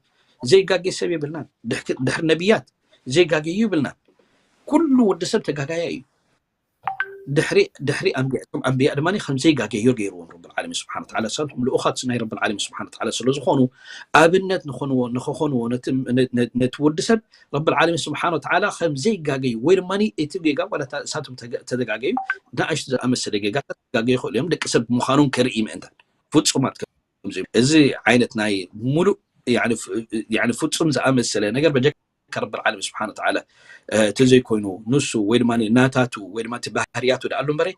ዘይጋገይ ሰብ የብልናን ድሕሪ ድሕሪ ነቢያት ዘይጋገዩ ይብልናን ኩሉ ወዲ ሰብ ተጋጋያ እዩ ድሕሪ ድሕሪ ኣንቢያ እቶም ኣንቢያ ድማ ከም ዘይጋገዩ ገይርዎም ረብ ዓለሚን ስብሓን ተዓላ እሳቶም ልኡኻት ናይ ረብ ዓለሚን ስብሓን ተዓላ ስለ ዝኾኑ ኣብነት ንኾንዎ ንኽኾንዎ ነቲ ነ- ነ- ነቲ ወዲ ሰብ ረብ ዓለሚን ስብሓን ተዓላ ከም ዘይጋገዩ ወይ ድማ እቲ ጌጋ ዋላ እታ- እሳቶም ተገ- ተዘጋገዩ ንኣሽቱ ዝኣመሰለ ጌጋታት ክጋገዩ ይኽእሉ እዮም ደቂ ሰብ ምዃኖም ከርኢ ምእንታን ፍፁማት ከምዚ እዚ ዓይነት ናይ ሙሉእ ያኒ ፍ- ያኒ ፍፁም ዝኣመሰለ ነገር በጀካ ረብ ዓለሚን ስብሓን ተዓላ እ፣ ተዘይኮይኑ ንሱ ወይ ድማ ናታቱ ወይ ድማ እቲ ባህርያቱ ደኣሉ እምበረ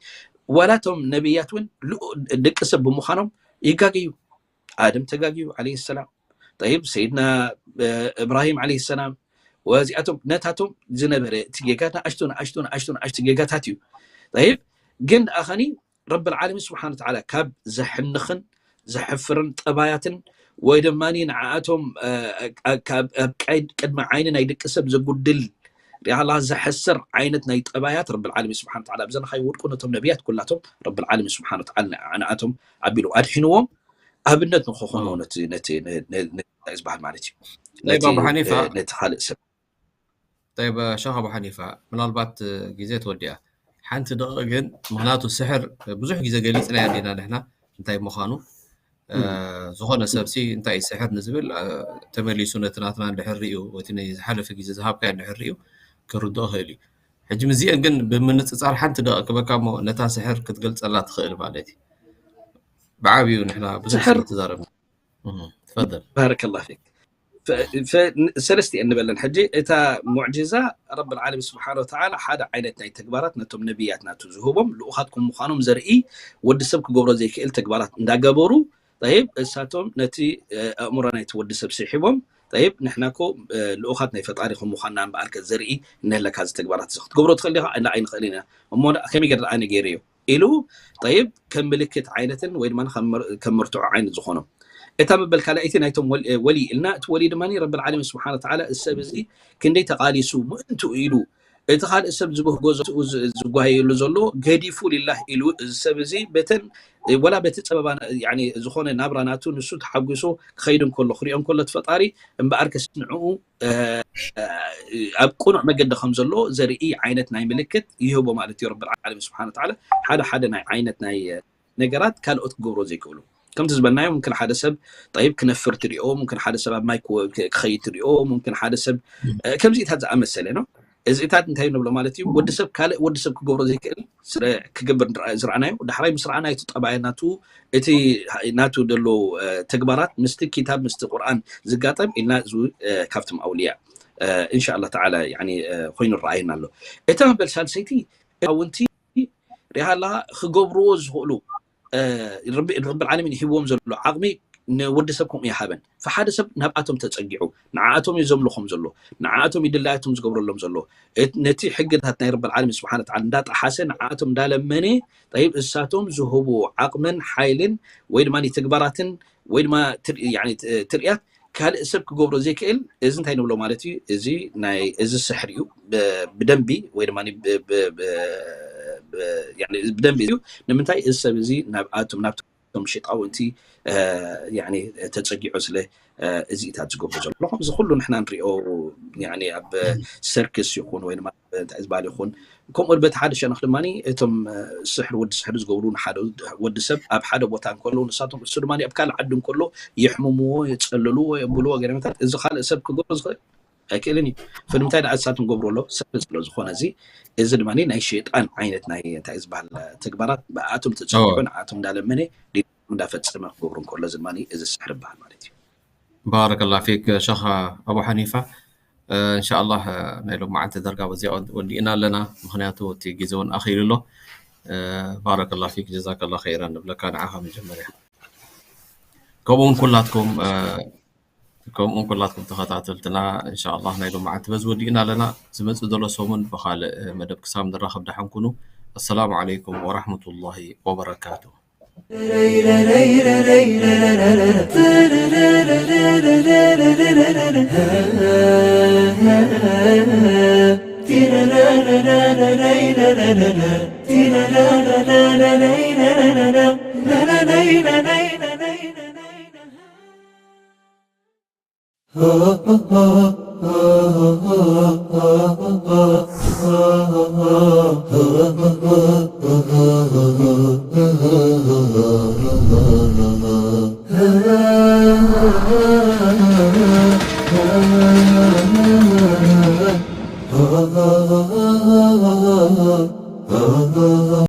ዋላቶም ነቢያት እውን ልኡ- ደቂ ሰብ ብምዃኖም ይጋገዩ ኣደም ተጋግዩ ዓለይሂ ሰላም ጠይብ ሰይድና እ፣ እብራሂም ዓለይሂ ሰላም ወዚኣቶም ነታቶም ዝነበረ እቲ ጌጋ ንኣሽቱ ንኣሽቱ ንኣሽቱ ንኣሽቱ ጌጋታት እዩ ጠይብ ግን ደኣ ኸኒ ረብ ልዓለሚን ስብሓን ተዓላ ካብ ዘሕንኽን ዘሕፍርን ጠባያትን ወይ ድማ ንዓኣቶም እ፣ እ፣ ካብ ኣብ ቀይድ- ቅድሚ ዓይኒ ናይ ደቂ ሰብ ዘጉድል ሪኣላ ዘሕስር ዓይነት ናይ ጠባያት ረብ ልዓለሚን ስብሓን ተዓላ ኣብዘለካ ይወድቁ ነቶም ነቢያት ኩላቶም ረብ ልዓለሚን ስብሓን ተዓላ ንዓኣቶም ኣቢሉ ኣድሒንዎም ኣብነት ንክኾኑ ነቲ ነቲ ነ- ነ- ነ- ዝበሃል ማለት እዩ ጠይብ ነቲ ኣቡ ሓኒፋ እ፣ ነቲ ካልእ ሰብ ጠይብ ሸኽ ኣቡ ሓኒፋ ምናልባት እ፣ ግዜ ተወዲኣ ሓንቲ ደቂ ግን፣ ምኽንያቱ ስሕር ብዙሕ ግዜ ገሊፅናዮ ዲና ንሕና እንታይ ምዃኑ። ዝኾነ ሰብሲ እንታይ እዩ ስሕር ንዝብል፣ ተመሊሱ ነቲ ናትና እንድሕር ሪኡ፣ እቲ ናይ ዝሓለፈ ግዜ ዝሃብካዮ እንድሕር ሪኡ፣ ክርድኦ ይኽእል እዩ። ሕጂ ምስዚአን ግን ብምንፅፃር ሓንቲ ደቂ ክበካ እሞ፣ ነታ ስሕር ክትገልፀላ ትኽእል ማለት እዩ። ብዓብዩ ንሕና ብዙሕ ስሕር ስለተዛረብና። እህ፣ ትፈደል። ባረከላ ፊክ። ሰለስቲአን ንበለን ሕጂ። እታ ሙዕጂዛ፣ ረብል ዓለሚን ስብሓን ወተዓላ ሓደ ዓይነት ናይ ተግባራት ነቶም ነቢያት ናቱ ዝህቦም ልኡኻት ከም ምዃኖም ዘርኢ፣ ወዲ ሰብ ክገብሮ ዘይክእል ተግባራት እንዳገበሩ፣ ጠይብ፣ እሳቶም ነቲ ኣእምሮ ናይቲ ወዲ ሰብ ስሒቦም፣ ጠይብ፣ ንሕና ኮ ልኡኻት ናይ ፈጣሪ ከም ምዃንና እምበኣርከ ዘርኢ እነለካ እዚ ተግባራት እዚ ክትገብሮ ትኽእል ዲኻ? እንዳ ኣይንኽእል ኢና። እሞ ከመይ ገይረ ደኣ ነገይረዮ ኢሉ፣ ጠይብ፣ ከም ምልክት ዓይነትን ወይ ድማ ከም መርትዖ ዓይነት ዝኾኖም። እታ መበል ካልኣይቲ ናይቶም ወልይ ኢልና፣ እቲ ወልይ ድማ ረብል ዓለሚን ስብሓን ወተዓላ፣ እዚ ሰብ እዚ ክንደይ ተቓሊሱ ምእንትኡ ኢሉ፣ እቲ ካልእ ሰብ ዝበህጎ ዝጓየሉ ዘሎ ገዲፉ ሊላህ ኢሉ፣ እዚ ሰብ እዚ በተን ወላ በቲ ፀበባ ዝኾነ ናብራ ናቱ ንሱ ተሓጒሱ ክኸይድ እንከሎ ክሪኦ እንከሎ እቲ ፈጣሪ እምበኣርከስ ንዕኡ ኣብ ቅኑዕ መገዲ ከም ዘሎ ዘርኢ ዓይነት ናይ ምልክት ይህቦ ማለት እዩ። ረብል ዓለሚን ስብሓን ወተዓላ ሓደ ሓደ ናይ ዓይነት ናይ ነገራት ካልኦት ክገብሮ ዘይክእሉ፣ ከምቲ ዝበልናዮ፣ ሙምክን ሓደ ሰብ ጠይብ ክነፍር ትሪኦ፣ ሙምክን ሓደ ሰብ ኣብ ማይ ክኸይድ ትሪኦ፣ ሙምክን ሓደ ሰብ ከምዚኢታት ዝኣመሰለ ነው። እዚኢታት እንታይ ንብሎ ማለት እዩ? ወዲ ሰብ ካልእ ወዲ ሰብ ክገብሮ ዘይክእል ስለ ክገብር ዝረኣናዮ፣ ዳሕራይ ምስ ረኣናዮ እቲ ጠባይ ናቱ፣ እቲ ናቱ ዘሎ ተግባራት ምስቲ ኪታብ ምስቲ ቁርኣን ዝጋጠም ኢልና፣ እዚ ካብቶም ኣውልያ እንሻላ ተዓላ ኮይኑ ረኣየና ኣሎ። እታ መበል ሳልሰይቲ ኣውንቲ ሪሃ ኣለካ ክገብርዎ ዝኽእሉ ረብል ዓለሚን ሂብዎም ዘሎ ዓቕሚ ንወዲ ሰብ ከምኡ ይሃበን። ፈሓደ ሰብ ናብኣቶም ተፀጊዑ ንዓኣቶም እዩ ዘምልኾም ዘሎ፣ ንዓኣቶም እዩ ድላያቶም ዝገብረሎም ዘሎ። ነቲ ሕግታት ናይ ረብል ዓለሚን ስብሓን ወተዓላ እንዳጠሓሰ ንዓኣቶም እንዳለመነ፣ ጠይብ፣ እሳቶም ዝህቡ ዓቕምን ሓይልን ወይ ድማ ተግባራትን ወይ ድማ ትርኢት ካልእ ሰብ ክገብሮ ዘይክእል፣ እዚ እንታይ ንብሎ ማለት እዩ? እዚ ናይ እዚ ስሕር እዩ። ብደንቢ ወይ ድማ ብደንቢ እዩ። ንምንታይ እዚ ሰብ እዚ ናብኣቶም ናብቶም ሸጣውንቲ ተፀጊዑ ስለ እዚኢታት ዝገብሩ ዘሎ። ከምዚ ኩሉ ንሕና ንሪኦ ኣብ ሰርክስ ይኹን ወይ ድማ እንታይ ዝበሃል ይኹን፣ ከምኡ በቲ ሓደ ሸነኽ ድማ እቶም ስሕር ወዲ ስሕር ዝገብሩ ንሓደ ወዲ ሰብ ኣብ ሓደ ቦታ እንከሎ ንሳቶም እሱ ድማ ኣብ ካልእ ዓዲ እንከሎ የሕምምዎ፣ የፀልልዎ፣ የብልዎ ገለመታት እዚ ካልእ ሰብ ክገብሮ ዝኽእል ኣይክእልን እዩ። ፍልምንታይ ደኣ ንሳቶም ገብሩ ኣሎ ሰብ ስለ ዝኾነ እዚ እዚ ድማ ናይ ሸይጣን ዓይነት ናይ እንታይ ዝበሃል ተግባራት ብኣቶም ተፀጊዑ ንኣቶም እንዳለመነ እንዳፈፀመ ክገብሩ እንከሎ እዚ ድማ እዚ ስሕር ይበሃል ማለት እዩ። ባረከላ ፊክ ሸኻ ኣቡ ሓኒፋ። እንሻኣላህ ናይ ሎም መዓልቲ ደርጋ በዚኣ ወዲእና ኣለና። ምክንያቱ እቲ ግዜ እውን ኣኺሉ ኣሎ። ባረከላ ፊክ ጀዛከላ ኸይራን ንብለካ ንዓኻ መጀመርያ። ከምኡውን ኩላትኩም ከምኡውን ኩላትኩም ተኸታተልትና እንሻኣላህ ናይ ሎም መዓልቲ በዚ ወዲእና ኣለና። ዝመፅእ ዘሎ ሰሙን ብኻልእ መደብ ክሳብ ንራኸብ ደሓን ኩኑ። ኣሰላሙ ዓለይኩም ወራሕመቱላሂ ወበረካቱ።